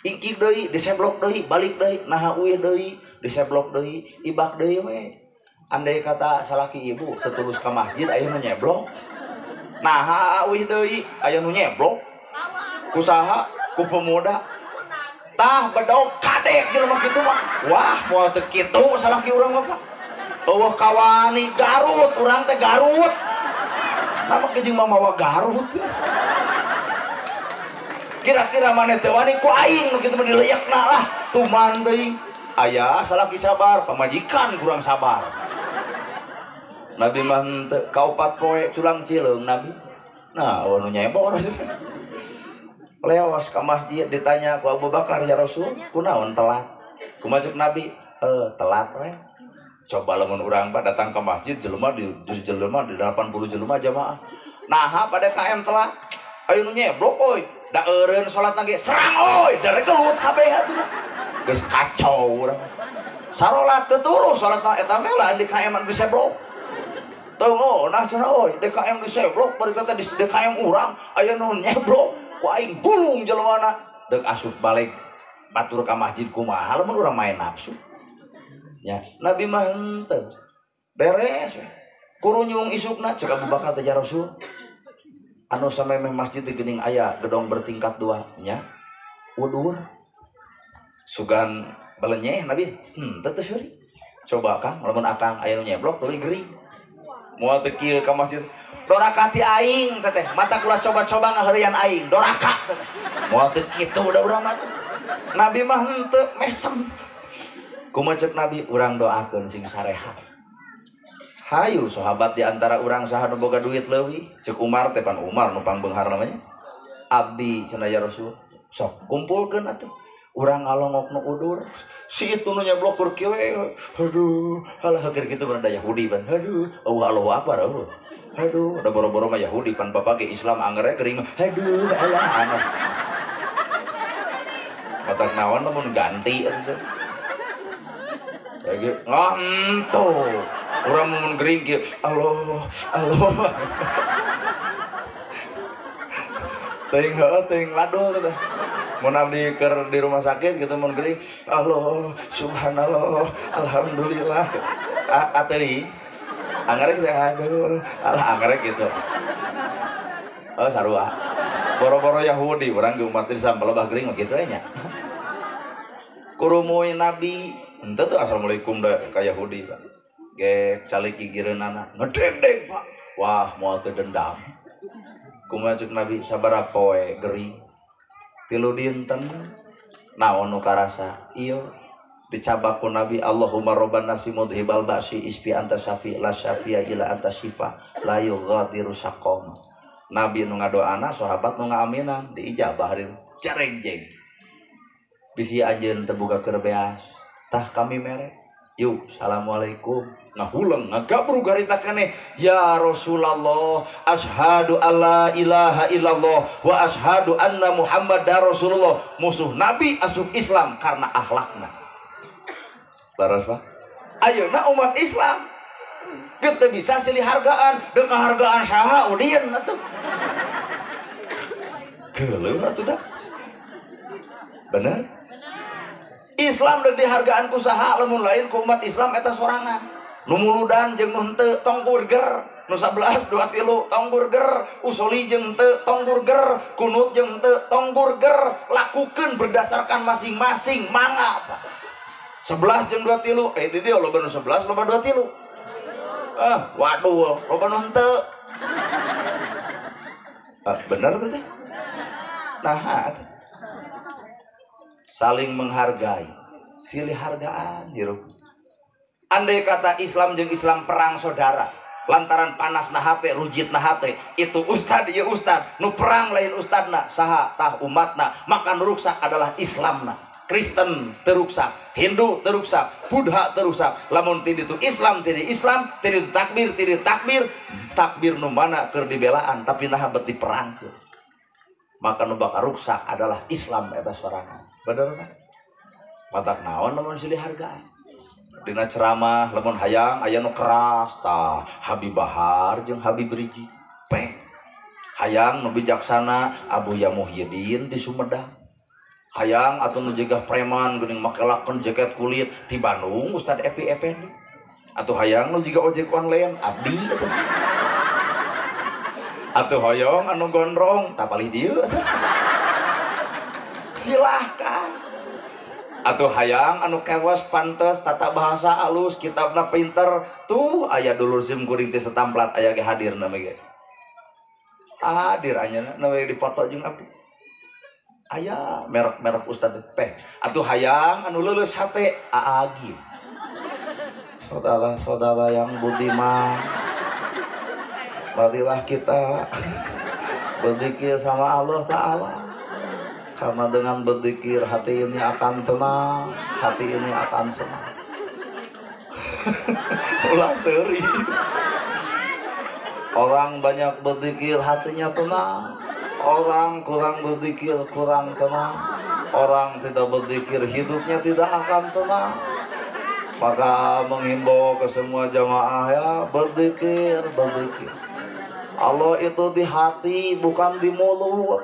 Ingkik deui, diseblok deui, balik deui, naha uih deui, diseblok deui, ibak deui we. Andai kata salaki ibu tetulus ke masjid aya nu nyeblok. Nah, uih deui aya nu nyeblok. Ku saha? Ku pemuda. Tah bedog kadek jelema kitu mah. Wah, moal teu kitu salaki urang mah, Pak. Eueuh kawani Garut, urang teh Garut. Nama ke jeung mamawa Garut. Kira-kira maneh teu wani ku aing nu kitu mah dileyekna lah. Tuman teuing. Aya salaki sabar, pamajikan kurang sabar. Nabi mah henteu kaopat poe culang cileung Nabi. Nah, eueuh nu nyebor. Lewas ka masjid ditanya ku Abu Bakar, ya Rasul, kunaon telat? Kumaha cek Nabi? Telat we. Coba lamun urang pak datang ke masjid jelema di jelema di 80 jelema jamaah. Naha pada KM telat. Ayo nu nyeblok euy. Da eureun salat ge serang euy, da gelut kabeh atuh. Geus kacau urang. Sarolat teu tulus salat eta mah lah di KM anu diseblok. Teu nah cenah euy, DKM diseblok bari teh di DKM urang aya nu nyeblok. Ku aing gulung jelemana deuk asup balik batur ka masjid kumaha lamun urang main nafsu. Ya, Nabi mah henteu. Beres we. Kurunyung isukna cek Abu Bakar teh ya Rasul. Anu samemeh masjid teh geuning aya gedong bertingkat dua nya. Udur. Sugan balenyeh Nabi henteu teu seuri. Coba Kang lamun akang aya nu nyeblok tuluy gering. Moal teu kieu ka masjid. Doraka ti aing teteh, mata kula coba-coba ngaheureuyan aing, doraka teteh. Moal teu kitu da urang mah. Nabi mah henteu mesem. Kumaha cek Nabi, urang doakeun sing sarehat. Hayu sahabat di antara urang saha nu boga duit leuwih, cek Umar teh pan Umar nu pangbeunghar namanya. Abdi cenah ya Rasul, sok kumpulkeun atuh. Urang ngalongok nu udur, si itu nu nyeblok keur kieu we. Aduh, halah keur kitu bener da Yahudi ban. Aduh, eueuh Allahu Akbar eueuh. Aduh, da boro-boro mah Yahudi pan bapak ge Islam angger gering. Aduh, alah aneh. Matak naon lamun ganti atuh. Lagi ngantuk. Urang mun gering kieu, Allah, Allah. Teuing heueuh teuing ladul teh. Mun abdi keur di rumah sakit gitu mun gering, Allah, subhanallah, alhamdulillah. Ateuing anggar gitu, aduh, alah anggar gitu. Oh sarua. Boro-boro Yahudi urang ge umat Islam palebah gering mah kitu we nya. Kurumuy Nabi, henteu teu assalamualaikum da ka Yahudi Pak. Gek calik gigireunana, ngedeng-deng Pak. Wah, moal teu dendam. Kumaha cek Nabi sabaraha poe gering. Tilu dinten naon nu karasa? Ieu dicabak ku Nabi, Allahumma robban nasi mudhibal ba'si isfi anta syafi la syafi'a illa anta syifa la yughadiru saqama. Nabi nu ngadoana, sahabat nu ngaaminan, diijabah hari jarengjeng. Bisi anjeun teu boga keur beas, tah kami mere. Yuk, assalamualaikum. Ngahuleng ngagabru garita keneh, ya Rasulullah, asyhadu alla ilaha illallah wa asyhadu anna Muhammadar Rasulullah. Musuh Nabi asup Islam karena akhlakna. Laras Pak? Ayeuna umat Islam geus teu bisa silih hargaan, deuk kahargaan saha udieun atuh. Geuleuh atuh dah. Bener? Islam deuk dihargaan ku saha lamun lain ku umat Islam eta sorangan. Nu muludan jeung nu henteu tong burger, nu 11 2 3 tong burger, usoli jeung henteu tong burger, kunut jeung henteu tong burger, lakukeun berdasarkan masing-masing mangga Pak. 11 jeung 2 3, di dieu loba nu 11 loba 2 3. Ah, waduh, loba nu henteu. Ah, bener teh teh? Nah, atuh. Saling menghargai, silih hargaan hirup. Andai kata Islam jeung Islam perang saudara, lantaran panas na hate, rujit na hate, itu ustad ieu ustad, nu perang lain ustadna, saha tah umatna, maka nu ruksak adalah Islamna. Kristen teruksak, Hindu teruksak, Buddha teruksak. Lamun ti ditu Islam, ti di Islam, ti ditu takbir, ti di takbir, takbir nu mana keur dibelaan tapi naha bet diperangkeun. Maka nu bakal ruksak adalah Islam eta sorangan. Bener kan? Matak naon lamun silih hargaan. Dina ceramah lamun hayang aya nu keras tah Habib Bahar jeung Habib Rizik. Peh. Hayang nu bijaksana Abuya Muhyiddin di Sumedang. Hayang atau nu jegah preman geuning make laken jaket kulit di Bandung Ustad Epi Effendi. Atau hayang nu jiga ojek online abdi atuh. Atau hoyong anu gondrong tah palih dieu atuh. Silahkan. Atau hayang anu kewas pantes tata bahasa alus kitabna pinter tuh aya dulur sim kuring teh setamplat aya ge hadir na ge. Hadir anjeunna na we dipoto jeung abdi. Aya merek-merek ustad peh. Atuh hayang anu leuleus hate aagi. Saudara-saudara yang budiman, marilah kita berzikir sama Allah Ta'ala. Karena dengan berzikir hati ini akan tenang, hati ini akan senang. Ulah seuri. Orang banyak berzikir hatinya tenang. Orang kurang berzikir kurang tenang. Orang tidak berzikir hidupnya tidak akan tenang. Maka menghimbau ke semua jamaah ya, berzikir, berzikir. Allah itu di hati bukan di mulut.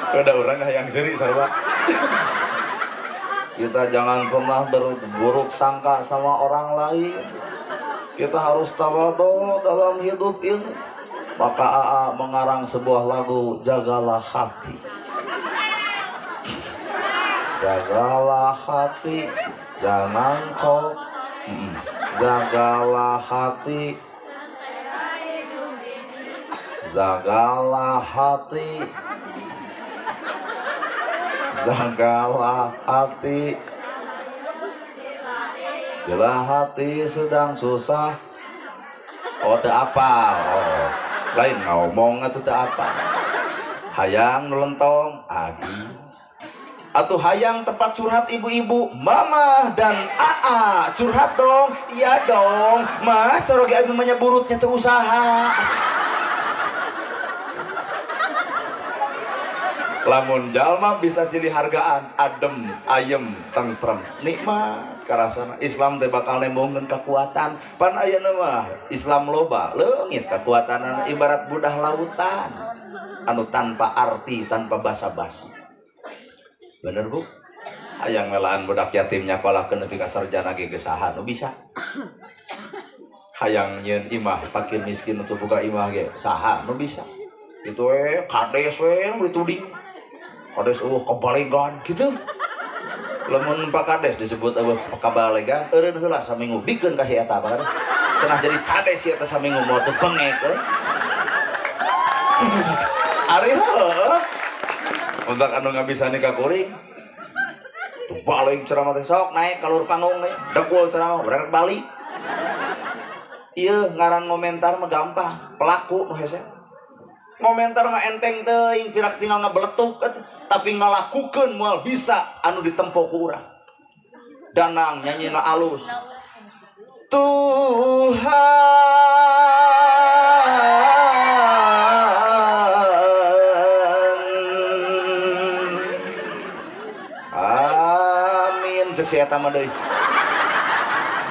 Ada orang yang seri sarwa.
Kita jangan pernah berburuk sangka sama orang lain. Kita harus tawadhu dalam hidup ini. Maka AA mengarang sebuah lagu, Jagalah Hati. Jagalah hati, jangan kau. Jagalah hati, jagalah hati, jagalah hati. Bila hati sedang susah, oh teu apa, oh lain ngomong atuh teu apa. Hayang nulentong agi. Atau hayang tempat curhat ibu-ibu, mama dan AA curhat dong, iya dong, mas coroge abi mah burutnya teu usaha.
Lamun jalma bisa silih hargaan, adem, ayem, tentrem, nikmat karasana.
Islam teh bakal nembongkeun kekuatan. Pan ayeuna mah Islam loba leungit kekuatanana ibarat budah lautan anu tanpa arti, tanpa basa-basi. Bener bu? Hayang melaan budak yatim nyakolahkeun nepi ka sarjana ge geus saha nu bisa. Hayang nyieun imah fakir miskin untuk buka imah ge saha nu bisa. Itu we kades we nu dituding. Kades eueuh kabalegan gitu. Lamun Pak Kades disebut eueuh kabalegan, eureun heula saminggu bikeun ka si eta Pak Kades. Cenah jadi kades si eta saminggu moal teu bengek we. Ari heuh.
Untuk anu ngabisa nikah kuring
tuh balik ceramah teh sok naik kalur panggung nih degul ceramah berangkat balik. Iya ngaran ngomentar mah gampang, pelaku nu hese ngomentar mah enteng teuing pirak tinggal ngabeletuk tapi ngalakukeun moal bisa anu ditempo ku urang. Danang nyanyina alus Tuhan si eta mah deui.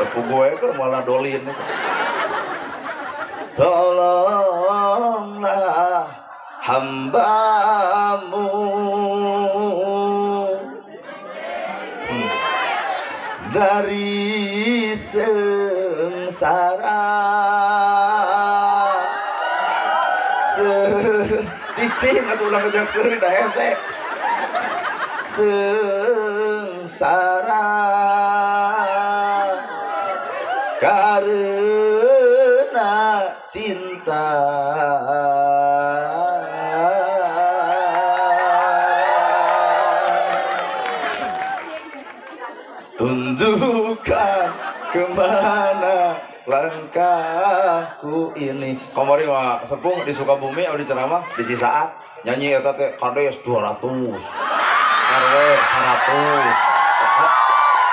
Depu gue keur moal dolin. Tolonglah hambamu dari sengsara. Cicing atuh ulah ngejak seuri da hese. Sengsara karena cinta. Tunjukkan kemana langkahku ini.
Kamari mah sepuh di Sukabumi anu di ceramah di Cisaat nyanyi eta teh kades 200 RW 100.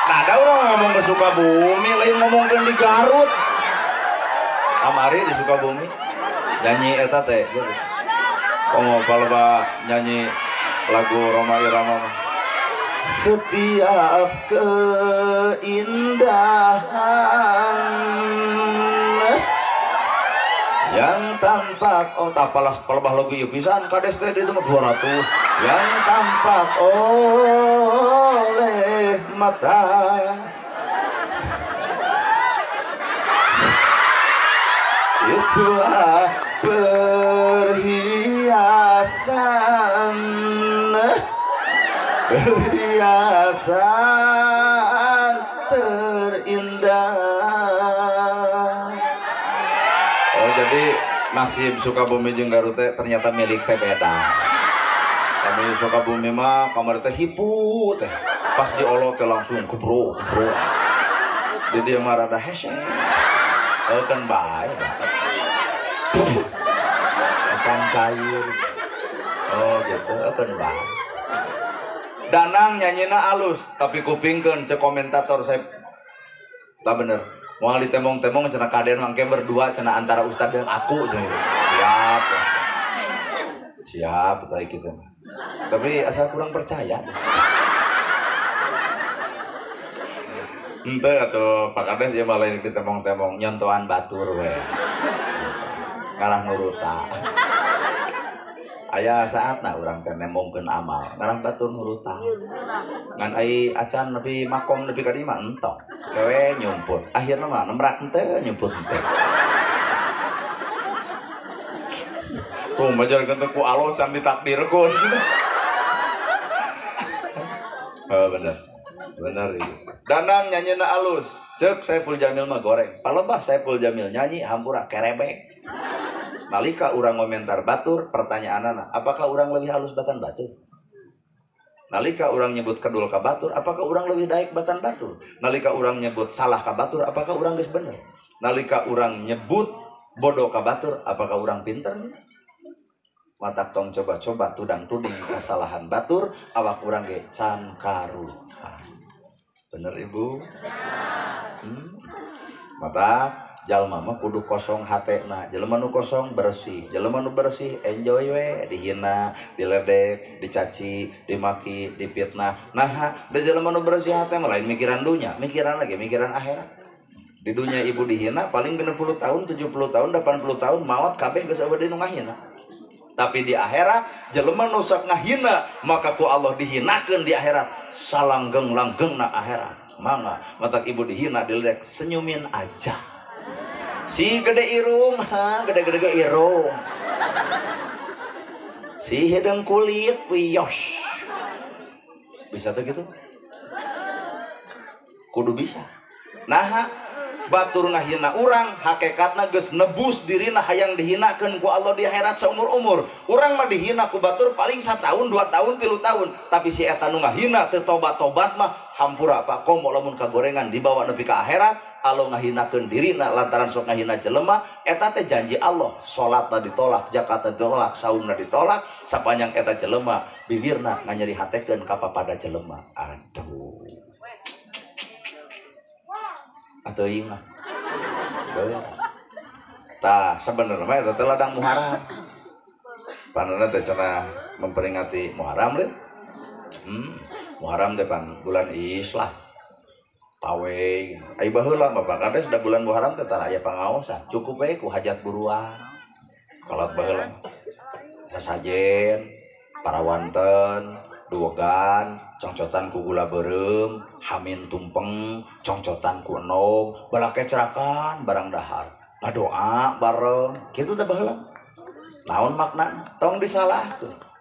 Nah, ada orang ngomong ke Sukabumi, lain ngomongkeun di Garut. Kamari di Sukabumi nyanyi eta teh gitu. Komo paleba nyanyi lagu Rhoma Irama mah.
Setiap keindahan yang tampak, oh tapalas palebah lagu ieu pisan kades teh ditu mah 200 yang tampak oleh mata itulah perhiasan, perhiasan terindah.
Oh jadi nasib Sukabumi jeung Garut teh ternyata milik teh beda. Kami Sukabumi mah kamari teh hipu teh. Pas diolot teh langsung kebro kebro. Jadi dia mah rada hese. Oh kan bae. Can cair. Oh gitu, keun bae. Danang nyanyina alus, tapi kupingkeun cek komentator saya. Tah bener. Moal ditemong-temong cenah kaden mangke berdua cenah antara ustad dan aku cenah gitu. Siap. Siap tah kitu mah. Tapi asal kurang percaya. Henteu atuh Pak Kades ieu mah lain ditemong-temong nyontoan batur we. Ngarah nuruta. Aya saatna urang teh nemongkeun amal, ngarah batur nuruta. Ngan ai acan nepi makom nepi ka dieu mah entok. Kewe nyumput. Akhirna mah nemrak henteu nyumput henteu. Tuh majarkeun teh ku Allah can ditakdirkeun. Oh bener. Bener ieu. Danang nyanyina alus, ceuk Saiful Jamil mah goreng. Palebah Saiful Jamil nyanyi hampura kerebek. Nalika urang komentar batur, pertanyaanana, apakah urang lebih halus batan batur? Nalika urang nyebut kedul ka batur, apakah urang lebih daek batan batur? Nalika urang nyebut salah ka batur, apakah urang geus bener? Nalika urang nyebut bodoh ka batur, apakah urang pinter nih? Matak tong coba-coba tudang-tuding kesalahan batur, awak urang ge can karuhan. Bener ibu? Mata jalma mah kudu kosong hatena, jelema nu kosong bersih, jelema nu bersih enjoy we, dihina, diledek, dicaci, dimaki, dipitnah. Nah, da jelema nu bersih hate mah lain mikiran dunya, mikiran lagi mikiran akhirat. Di dunya ibu dihina paling 60 tahun, 70 tahun, 80 tahun maot kabeh geus eueuh deui nu ngahina. Tapi di akhirat jelema nu sok ngahina maka ku Allah dihinakeun di akhirat, salanggeng-langgengna akhirat. Mangga matak ibu dihina diledek senyumin aja. Si gede irung, ha, gede-gede ge irung. Si hideung kulit, wiyos. Bisa tuh gitu? Kudu bisa. Nah, batur ngahina urang, hakikatna geus nebus dirina hayang dihinakeun ku Allah di akhirat seumur-umur. Urang mah dihina ku batur paling 1 tahun, 2 tahun, 3 tahun. Tapi si eta nu ngahina teu tobat-tobat mah hampura Pak, komo lamun kagorengan dibawa nepi ka akhirat. Alo ngahinakeun dirina lantaran sok ngahina jelema eta teh janji Allah, salatna ditolak, zakatna ditolak, saumna ditolak, sapanjang eta jelema bibirna nganyeri hatekeun ka papada jelema. Aduh. Atuh mah. Tah sabenerna mah eta teh ladang Muharram. Panana teh cenah memperingati Muharram leuh. Muharram teh pan bulan Islam. Tawe ai baheula mah Pak Kades da bulan Muharram teh tara aya pangaosan, cukup we ku hajat buruan. Kolot baheula sasajen, parawanten, duwegan, congcotan ku gula beureum, hamin tumpeng, congcotan ku enog, balake cerakan barang dahar. Ngadoa bareng, kitu teh baheula. Naon maknana? Tong disalahkeun.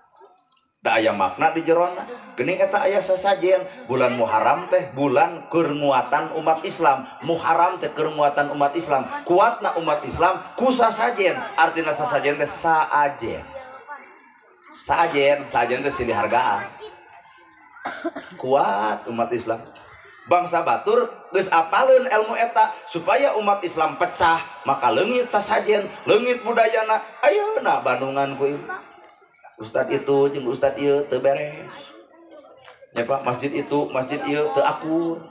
Da aya makna di jerona. Geuning eta aya sasajen bulan Muharram teh bulan keur nguatan umat Islam. Muharram teh keur nguatan umat Islam. Kuatna umat Islam ku sasajen. Artina sasajen teh saajen. Saajen, saajen teh silih hargaan. Kuat umat Islam. Bangsa batur geus apaleun ilmu eta supaya umat Islam pecah, maka leungit sasajen, leungit budayana. Ayeuna Bandungan ku ieu. Ustad itu jeung ustad ieu teu beres. Ya Pak, masjid itu, masjid ieu teu akur.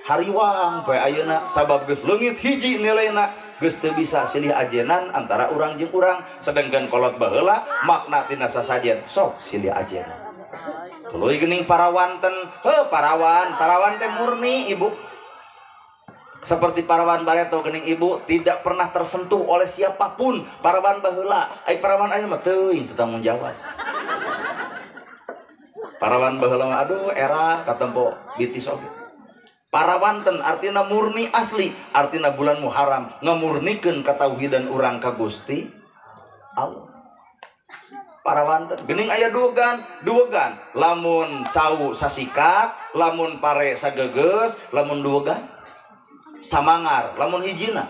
Hariwang poe ayeuna sabab geus leungit hiji nilaina, geus teu bisa silih ajenan antara urang jeung urang. Sedangkan kolot baheula makna tina sasajen sok silih ajenan. Tuluy geuning parawanten, heuh parawan, parawan teh murni ibu. Seperti parawan bareto geuning ibu tidak pernah tersentuh oleh siapapun. Parawan baheula, ai parawan ayeuna mah teuing teu tanggung jawab. Parawan baheula mah aduh era katempo bitis oge. Parawanten artina murni asli, artina bulan Muharram ngamurnikeun katauhidan urang ka Gusti Allah. Parawanten geuning aya duwegan, duwegan lamun cau sasikat, lamun pare sagegeus, lamun duwegan samangar, lamun hijina.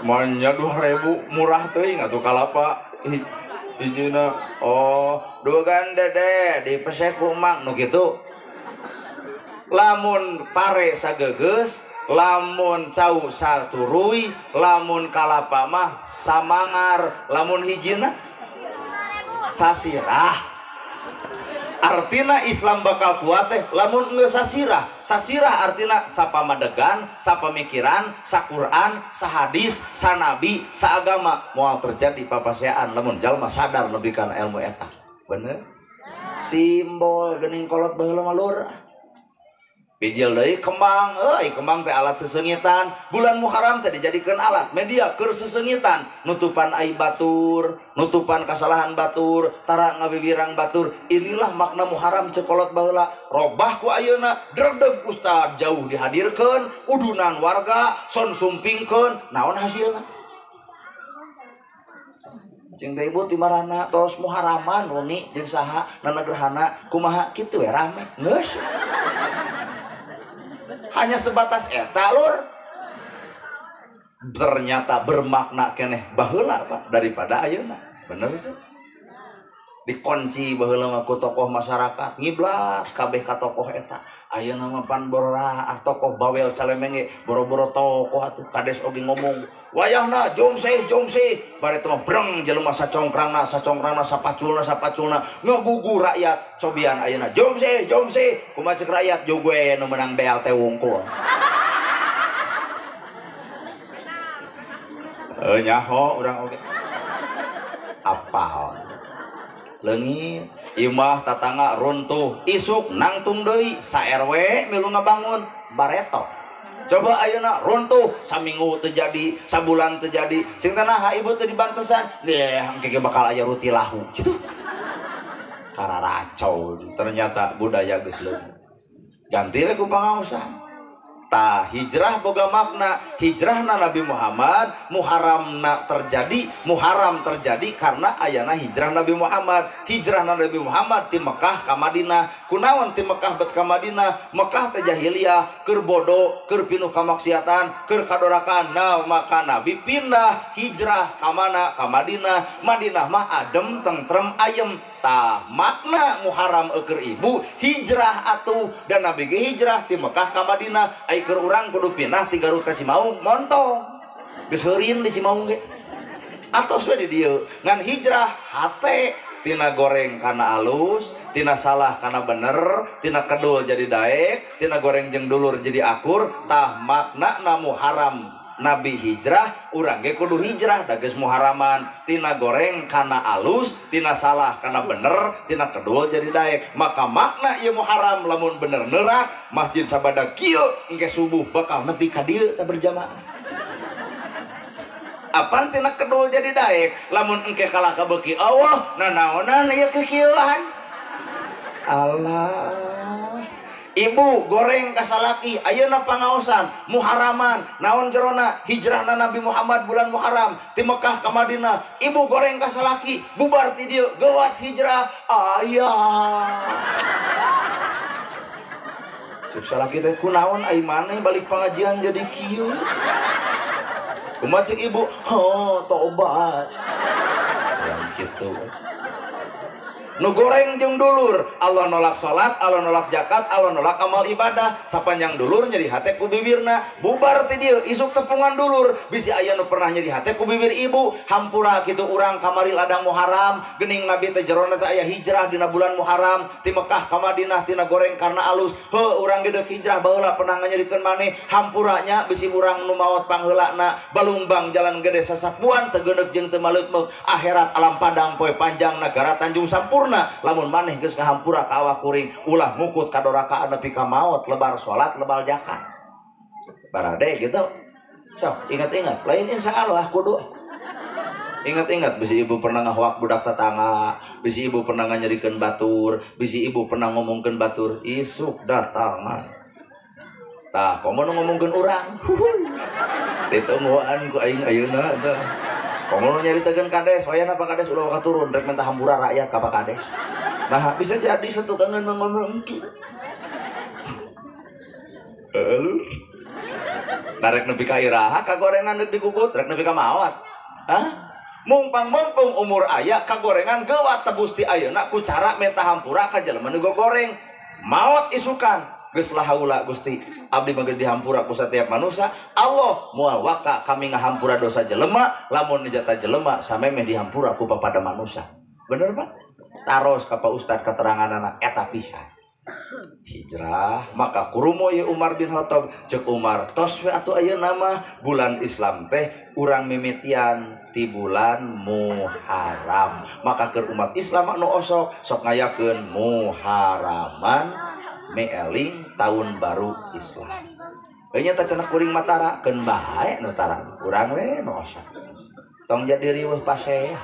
Manya 2000 murah teuing atuh kalapa hijina. Oh, duwegan dede dipesek ku emang nu kitu. Lamun pare sagegeus, lamun cau saturuy, lamun kalapa mah samangar, lamun hijina sasirah. Artina Islam bakal kuat teh lamun geus sasirah. Sasirah artina sapamadegan, sapamikiran, saquran, sahadis, sanabi, saagama. Moal terjadi papaseaan lamun jalma sadar nepi kana ilmu eta. Bener? Simbol geuning kolot baheula mah lur. Bijil deui kembang, euy kembang teh alat sesengitan. Bulan Muharram teh dijadikeun alat media keur sesengitan, nutupan aib batur, nutupan kasalahan batur, tara ngawibirang batur. Inilah makna Muharram cek kolot baheula. Robah ku ayeuna dredeg ustad jauh dihadirkeun, udunan warga son sumpingkeun, naon hasilna? Jeung teh ibu ti marana tos Muharraman wengi jeung saha nanagerhana kumaha kitu we rame. Geus. Hanya sebatas eta lur. Ternyata bermakna keneh baheula Pak daripada ayeuna. Bener itu? Dikunci baheula mah ku tokoh masyarakat ngiblat kabeh ka tokoh eta. Ayeuna mah pan bororaah tokoh bawel calemenge boro-boro tokoh atuh kades oge ngomong wayahna jomseh jomseh bare teh mah breng jelema sacongkrangna sacongkrangna sapaculna sapaculna ngagugu rakyat cobian ayeuna jomseh jomseh kumaha ceuk rakyat jo gue nu menang BLT wungkul. Nyaho urang oge apal leungit imah tatangga runtuh isuk nangtung deui sa RW milu ngabangun bareto. Coba ayeuna runtuh saminggu terjadi, sabulan terjadi, sing tanaha ibu teh dibantesan, deh engke bakal aya ruti lahu gitu. Kararacau ternyata budaya geus leungit. Ganti we ku pangaosan. Tah hijrah boga makna, hijrahna Nabi Muhammad, Muharramna terjadi, Muharram terjadi karena ayana hijrah Nabi Muhammad. Hijrahna Nabi Muhammad ti Mekah ka Madinah. Kunaon ti Mekah bet ka Madinah? Mekah teh jahiliyah, keur bodoh, keur pinuh kamaksiatan, keur kadorakan. Nah, maka Nabi pindah hijrah ka mana? Ka Madinah. Madinah mah adem, tentrem, ayem. Tah makna Muharram eueur ibu hijrah atuh dan Nabi ge hijrah ti Mekah ka Madinah. Ai keur urang kudu pindah ti Garut ka Cimaung montong. Geus heurin di Cimaung ge. Atos we di dieu. Ngan hijrah hate tina goreng kana alus, tina salah kana bener, tina kedul jadi daek, tina goreng jeung dulur jadi akur. Tah makna Muharram Nabi hijrah, urang ge kudu hijrah da geus Muharraman, tina goreng kana alus, tina salah kana bener, tina kedul jadi daek. Maka makna ieu Muharram lamun bener neurak, masjid sabada kieu engke subuh bakal nepi ka dieu teh berjamaah. Apan tina kedul jadi daek, lamun engke kalah ka beuki Allah, nanaonan ieu kikieuan. Allah. Ibu goreng kasalaki ayeuna pangaosan Muharraman naon jerona hijrahna Nabi Muhammad bulan Muharram ti Mekah ka Madinah. Ibu goreng kasalaki bubar ti dieu geuwat hijrah ayah. Cek salaki teh kunaon ai maneh balik pengajian jadi kieu. Kumaha cek ibu? Oh, tobat. Yang kitu. Nu goreng jeung dulur, Allah nolak salat, Allah nolak zakat, Allah nolak amal ibadah. Sapanjang dulur nyeri hate ku bibirna, bubar ti dieu isuk tepungan dulur, bisi aya nu pernah nyeri hate ku bibir ibu. Hampura kitu urang kamari ladang Muharram, geuning Nabi teh jerona teh aya hijrah dina bulan Muharram, ti Mekah ka Madinah tina goreng karena alus. Heuh urang ge deuk hijrah baheula pernah nganyerikeun maneh, hampuranya bisi urang nu maot pangheulana, balungbang jalan gede sasapuan teu geuneuk jeung teu maleukmeuk, akhirat alam padang poe panjang nagara Tanjung Sampurna. Lamun maneh geus ngahampura ka awak kuring ulah ngukut kadorakaan nepi ka maot, lebar salat lebar zakat barade gitu. Sok ingat-ingat lain insyaallah kudu ingat-ingat bisi ibu pernah ngahoak budak tetangga, bisi ibu pernah nganyerikeun batur, bisi ibu pernah ngomongkeun batur, isuk datangan tah komo nu ngomongkeun urang ditungguan ku aing ayeuna tah. Komo nyaritakeun kades, wayahna Pak Kades ulah turun rek minta hampura rakyat ka Pak Kades. Nah, bisa jadi satukangan ngomong engki. Heuh. Narek nepi ka iraha kagorengan deuk digugut, rek nepi ka maot. Hah? Mumpang-mumpung umur aya kagorengan geuwat tebus ti ayeuna ku cara minta hampura ka jelema nu gogoreng. Maot isukan. Geus la haula Gusti, abdi mah geus dihampura ku satiap manusia. Allah moal waka kami ngahampura dosa jelema, lamun nijata jelema samemeh dihampura ku papada manusia. Bener Pak? Taros ka Pak Ustad keteranganana eta pisan. Hijrah maka kurumo ye Umar bin Khattab, ceuk Umar tos we atuh ayeuna mah bulan Islam teh urang mimitian ti bulan Muharram. Maka keur umat Islam anu osok sok ngayakeun Muharraman meeling tahun baru Islam. Heunya teh cenah kuring matara keun bae nu tara urang we nu osok. Tong jadi riweuh pasea.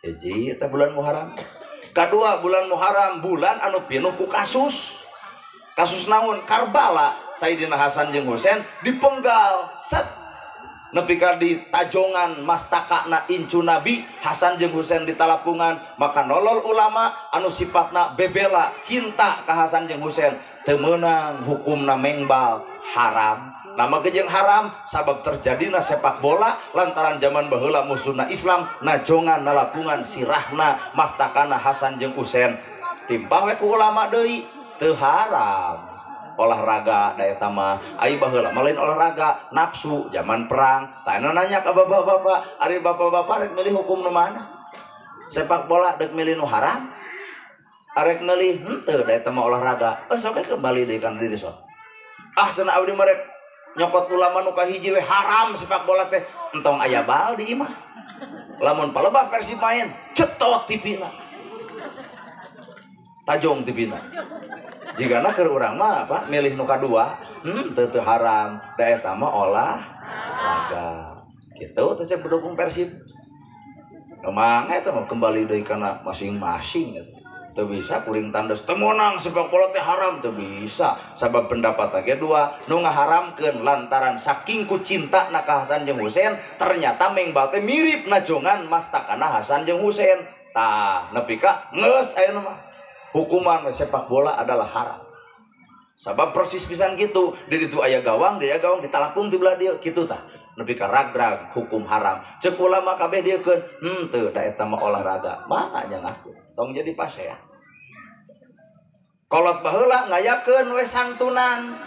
Hiji eta bulan Muharram. Kadua bulan Muharram bulan anu pinuh ku kasus. Kasus naon? Karbala. Sayyidina Hasan jeung Husain dipenggal set nepi ka di tajongan mastakana incu Nabi Hasan jeung Husain ditalapungan. Maka nolol ulama anu sifatna bebela cinta ka Hasan jeung Husain teu meunang hukumna mengbal haram. Nama gejeng haram sabab terjadina sepak bola lantaran zaman baheula musuhna Islam najongan nalapungan sirahna mastakana Hasan jeung Husain timpah we ku ulama deui teu haram. Olahraga da eta mah ai baheula mah lain olahraga nafsu zaman perang. Tah nanya ka bapak-bapak, ari bapak-bapak rek milih hukum nu mana? Sepak bola dek milih nu haram? Arek milih henteu da eta mah olahraga. Sok kembali deui kana diri sok. Ah cenah abdi mah rek nyokot ulama nu kahiji we haram sepak bola teh entong aya bal di imah. Lamun palebah Persib main cetot tipina. Tajong tipina. Jigana keur urang mah Pak milih nu kadua, teu haram, da eta mah olahraga. Kitu teh cek pendukung Persib. Mangga eta mah kembali deui kana masing-masing gitu. Teu bisa kuring tandes teu meunang sepak bola teh haram teu bisa. Sabab pendapat ge dua nu ngaharamkeun lantaran saking ku cinta na ka Hasan jeung Husain ternyata mengbal teh mirip najongan mastakana Hasan jeung Husain. Tah nepi ka geus ayeuna mah hukuman sepak bola adalah haram. Sabab persis pisan gitu, di ditu aya gawang, dia gawang ditalakung di belah dieu kitu tah. Nepi ka ragrag hukum haram. Ceuk ulama kabeh dieukeun, henteu da eta mah olahraga. Mangga nya ngaku. Tong jadi pasea. Kolot baheula ngayakeun we santunan.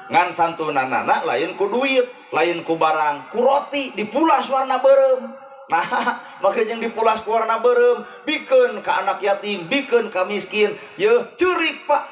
Ngan santunanana lain ku duit, lain ku barang, ku roti dipulas warna beureum. Nah, makanya yang dipulas ku warna beureum, bikeun ka anak yatim, bikeun ka miskin. Yeuh ceurik Pak.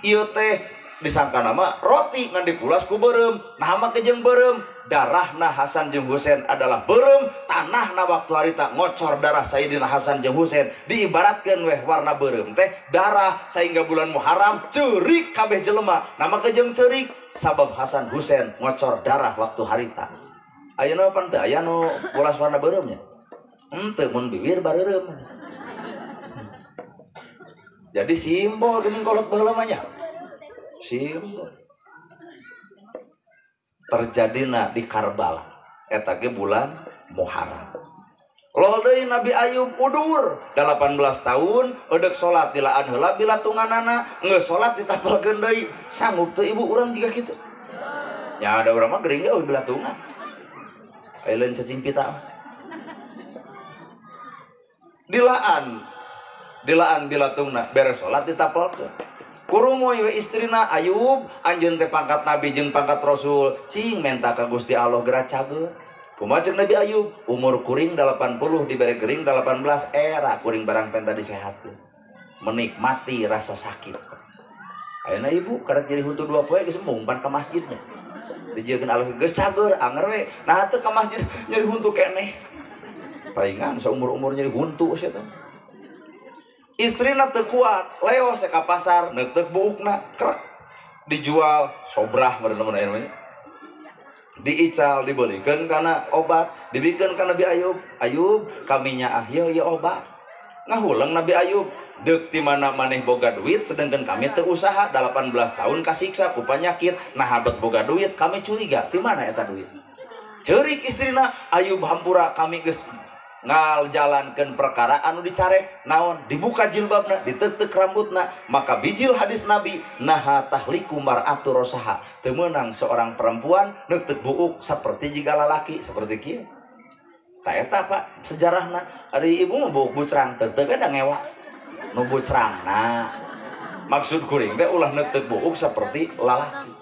Ieu teh disangka nama roti ngan dipulas ku beureum. Nah, make jeung beureum, darahna Hasan jeung Husain adalah beureum, tanahna waktu harita ngocor darah Sayyidina Hasan jeung Husain. Diibaratkeun weh warna beureum teh darah sehingga bulan Muharram ceurik kabeh jelema. Nah, make jeung ceurik sabab Hasan Husain ngocor darah waktu harita. Ayeuna pan teu aya nu pulas warna beureum nya. Henteu mun bibir bareureum. Jadi simbol geuning kolot baheula mah nya. Simbol. Terjadina di Karbala eta ge bulan Muharram. Lol deui Nabi Ayub udur 18 tahun eudeuk salat dilaan heula bilatunganana geus salat ditapelkeun deui. Sanggup teu ibu urang jiga kitu? Nya ada urang mah gering ge eueuh bilatungan. Aya lain cacing pita. Dilaan bilatungna beres salat ditapelkeun. Kurumoy we istrina Ayub anjeun teh pangkat nabi jeung pangkat rasul cing menta ka Gusti Allah geura cager. Kumaha ceuk Nabi Ayub umur kuring 80 dibere gering 18 era kuring barang penta disehatkeun. Menikmati rasa sakit. Ayeuna ibu karek jadi huntu 2 poe geus embung pan ka masjidnya. Dijieun alus geus cager anger we. Nah teu ka masjid nyeri huntu keneh. Palingan saumur-umur nyeri huntu sia teh. Istrina teu kuat, leos ka pasar, neuteuk buukna, krek. Dijual sobrah meureun aya namanya. Diical dibelikeun kana obat, dibikeun ka Nabi Ayub. Ayub kami nyaah ieu ieu obat. Ngahuleng Nabi Ayub, deuk ti mana maneh boga duit sedangkan kami teu usaha 18 tahun kasiksa ku panyakit, nah bet boga duit kami curiga ti mana eta duit. Ceurik istrina Ayub hampura kami geus ngaljalankeun perkara anu dicarek naon dibuka jilbabna diteuk-teuk rambutna maka bijil hadis Nabi naha tahliku mar'atu rosaha teu meunang seorang perempuan neuteuk buuk seperti jiga lalaki seperti kieu. Ta eta Pak sejarahna ari ibu mah buuk bucrang teuk-teuk da ngewa nu bucrangna Maksud kuring teh ulah neuteuk buuk seperti lalaki.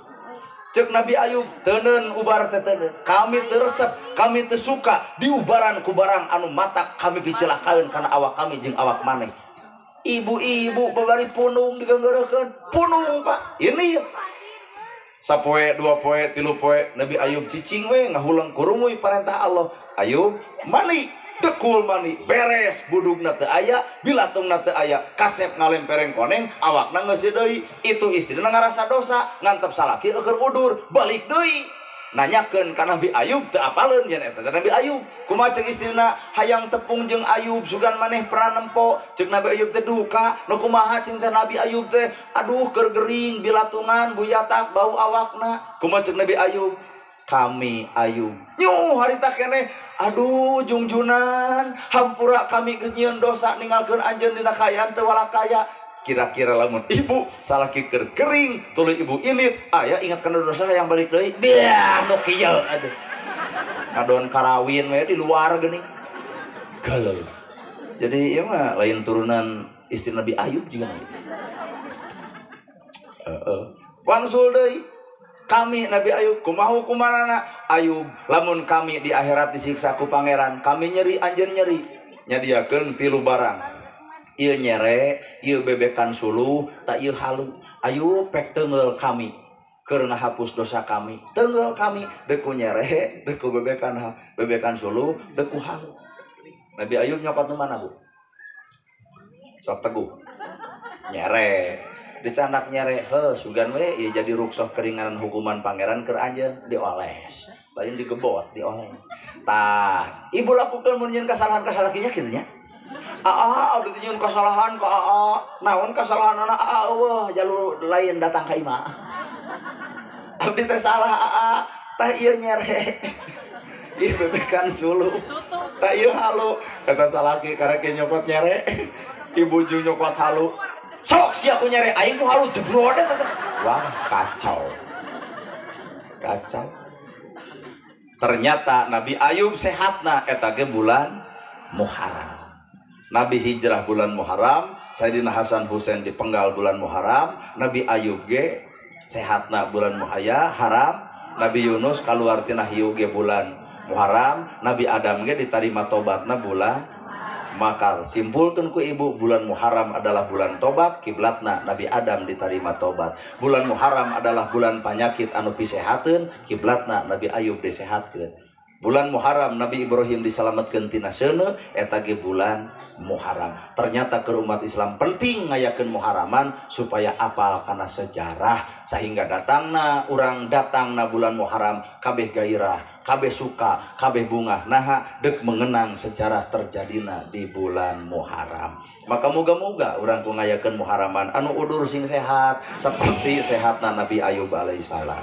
Cek Nabi Ayub teuneun ubar teh teuneun. Kami teu resep, kami teu suka diubaran ku barang anu matak kami picelakaeun kana awak kami jeung awak maneh. Ibu-ibu babari punung digenggeurekeun. Punung Pak. Ini sapoe, dua poe, tilu poe Nabi Ayub cicing we ngahuleng kurungui parentah Allah. Ayub mani, dekul mani, beres budugna teu aya, bilatungna teu aya, kasep ngalempereng koneng, awakna geus deui. Itu istrina ngarasa dosa, ngantep salaki eueuh udur, balik deui. Nanyakeun ka Nabi Ayub teu apaleun yen eta Nabi Ayub. Kumaha ceuk istrina hayang tepung jeung Ayub sugan maneh pernah nempo. Ceuk Nabi Ayub teh duka, nu kumaha cing teh Nabi Ayub teh aduh keur gering bilatungan buyatak bau awakna. Kumaha ceuk Nabi Ayub? Kami Ayub. Nyuh harita keneh aduh jungjunan hampura kami geus nyieun dosa ninggalkeun anjeun dina kaayaan teu walakaya. Kira-kira lamun ibu salaki keur kering tuluy ibu init aya ingat kana dosa yang balik deui biah nu kieu aduh ngadon karawin we di luar geuning galau. Jadi ieu mah lain turunan istri Nabi Ayub juga nabi. Wangsul deui kami Nabi Ayub kumaha hukumanana Ayub lamun kami di akhirat disiksa ku pangeran kami nyeri anjeun nyeri nyadiakeun tilu barang. Ieu nyere, ieu bebekan suluh, tak ieu halu. Ayo pek tenggel kami keur ngahapus dosa kami. Tenggel kami deku nyere, deku bebekan bebekan suluh, deku halu. Nabi Ayub nyokot nu mana, Bu? Sok teguh. Nyere. Dicandak nyere, heuh sugan we ieu jadi ruksoh keringanan hukuman pangeran keur anjeun dioles. Lain digebot, dioles. Tah, ibu lakukeun mun nyieun kasalahan ka salakinya kitu nya. Aa, abdi teh nyieun kasalahan ka aa. Naon kasalahanana aa eueuh jalur lain datang ka imah. Abdi teh salah aa, tah ieu nyere. Ieu bebekan suluh. Tah ieu halu. Eta salaki karek nyokot nyere. Ibu jeung nyokot halu. Sok sia ku nyere aing ku halu jebrode teh. Wah, kacau. Kacau. Ternyata Nabi Ayub sehatna eta ge bulan Muharram. Nabi hijrah bulan Muharram, Sayyidina Hasan Husain dipenggal bulan Muharram, Nabi Ayub ge sehatna bulan Muhaya haram, Nabi Yunus kaluar tina hiu ge bulan Muharram, Nabi Adam ge ditarima tobatna bulan. Maka simpulkeun ku ibu bulan Muharram adalah bulan tobat, kiblatna Nabi Adam ditarima tobat. Bulan Muharram adalah bulan panyakit anu pisehateun, kiblatna Nabi Ayub disehatkeun. Bulan Muharram Nabi Ibrahim diselamatkeun tina seuneu eta ge bulan Muharram. Ternyata ke umat Islam penting ngayakeun Muharraman supaya apal kana sejarah sehingga datangna urang datangna bulan Muharram kabeh gairah, kabeh suka, kabeh bungah naha deuk mengenang sejarah terjadina di bulan Muharram. Maka moga-moga urang ku ngayakeun Muharraman anu udur sing sehat seperti sehatna Nabi Ayub alaihissalam.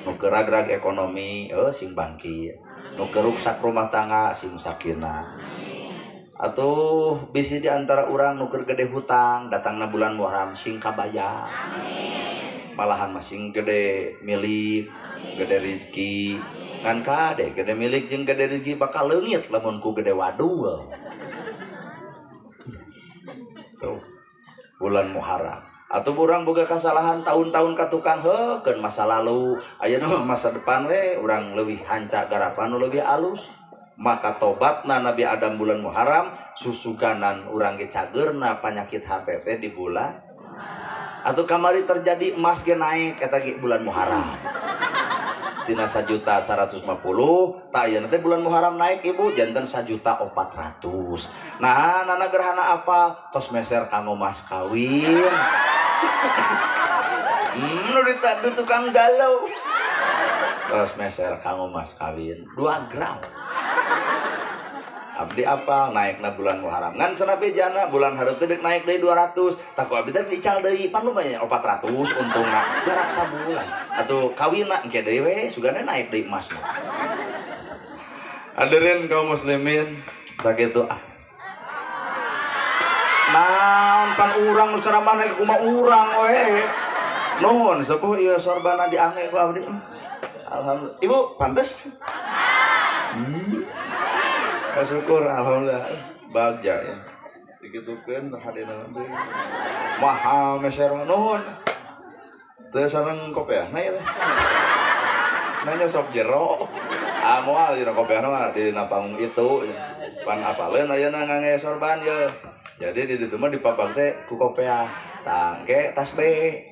Nu ragrag ekonomi sing bangkit, nu ruksak rumah tangga sing sakinah. Atuh bisi di antara urang nu keur gede hutang datangna bulan Muharram sing kabayar. Malahan mah sing gede milik, gede rezeki. Ngan kade gede milik jeung gede rezeki bakal leungit lamun ku gede wadul. Tuh bulan Muharram. Atau urang boga kasalahan tahun-tahun ka tukang heukeun masa lalu ayeuna masa depan we urang leuwih hanca garapan nu leuwih alus. Maka tobatna Nabi Adam bulan Muharram susuganan urang ge cageurna panyakit hate teh di bulan. Atau kamari terjadi emas ge naik eta ge bulan Muharram. Tina 1.150.000 tah ayeuna teh bulan Muharram naik ibu janten 1.400.000. Nah, nana gerhana apa? Tos meser kanggo mas kawin. Nu di tukang galau. Tos meser kanggo mas kawin 2 gram. Abdi apal naikna bulan Muharram. Ngan cenah bejana bulan hareup teh deuk naik deui 200. Tah ku abdi teh dical deui pan lumayan 400 untungna. Jarak sabulan. Atuh kawinna engke deui we sugana naik deui emasna. Hadirin kaum muslimin sakitu ah. Naon pan urang nu ceramah naik kumaha urang we. Nuhun sepuh ieu sorbana diange ku abdi. Alhamdulillah. Ibu pantes? Syukur alhamdulillah bagja ya. Dikitukeun hadena teh. Mahal meser nuhun. Teu sareng kopiahna ieu teh. Nanya sok jero. Ah moal dina kopiahna mah dina panggung itu. Pan apaleun ayeuna ngangge sorban ye. Jadi di ditu mah dipapang teh ku kopiah. Tangke tasbih.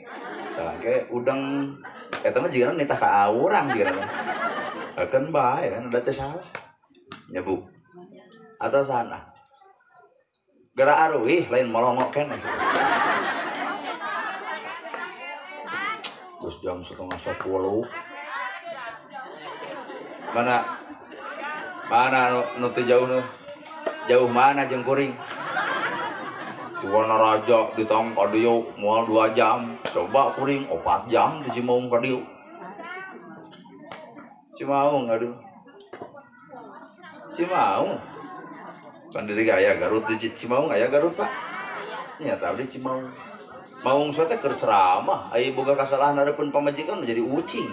Tangke udang eta mah jigana nitah ka urang jigana. Keun bae kan udah teh salah. Nya Bu. Atau sana. Gerak aruih lain molongok keneh. Terus jam 9:30. Mana? Mana nu teu jauh nu? Jauh mana jeung kuring? Di Wanaraja ditong ka dieu moal 2 jam. Coba kuring 4 jam di Cimaung ka dieu. Cimaung aduh. Cimaung. Pan diri aya Garut di Cimaung aya Garut, Pak. Nya tah di Cimaung. Maung teh keur ceramah, aya boga kasalahan hareupeun pamajikan menjadi ucing.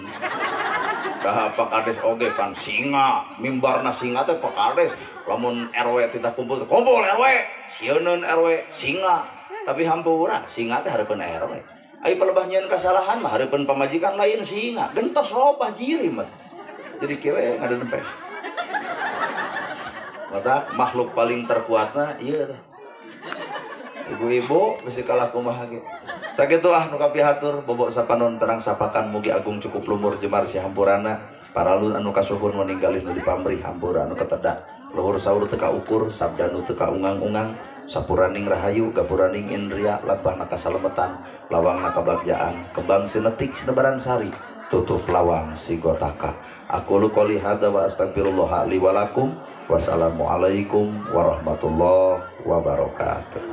Dah Pak Kades oge pan singa, mimbarna singa teh Pak Kades. Lamun RW titah kumpul teh kumpul RW, sieuneun RW singa. Tapi hampura singa teh hareupeun RW. Aya palebah nyieun kasalahan mah hareupeun pamajikan lain singa, gentos robah jirim mah. Jadi kieu we ngadempes. Mata makhluk paling terkuatna ieu teh. Ibu-ibu bisi kalah kumaha ge. Sakitu ah nu kapihatur bobok sapanon terang sapakan mugi agung cukup lumur jemar si hampurana paralun anu kasuhun meninggalih nu dipamrih hampura anu ketedak luhur saur teu kaukur sabda nu teu kaungang-ungang sapuraning rahayu gapuraning indria lampahna kasalemetan lawangna kabagjaan kembang sinetik sinebaran sari tutup lawang sigotaka. Aku lu qouli hadza wa astagfirullah li wa lakum. Wassalamualaikum warahmatullahi wabarakatuh.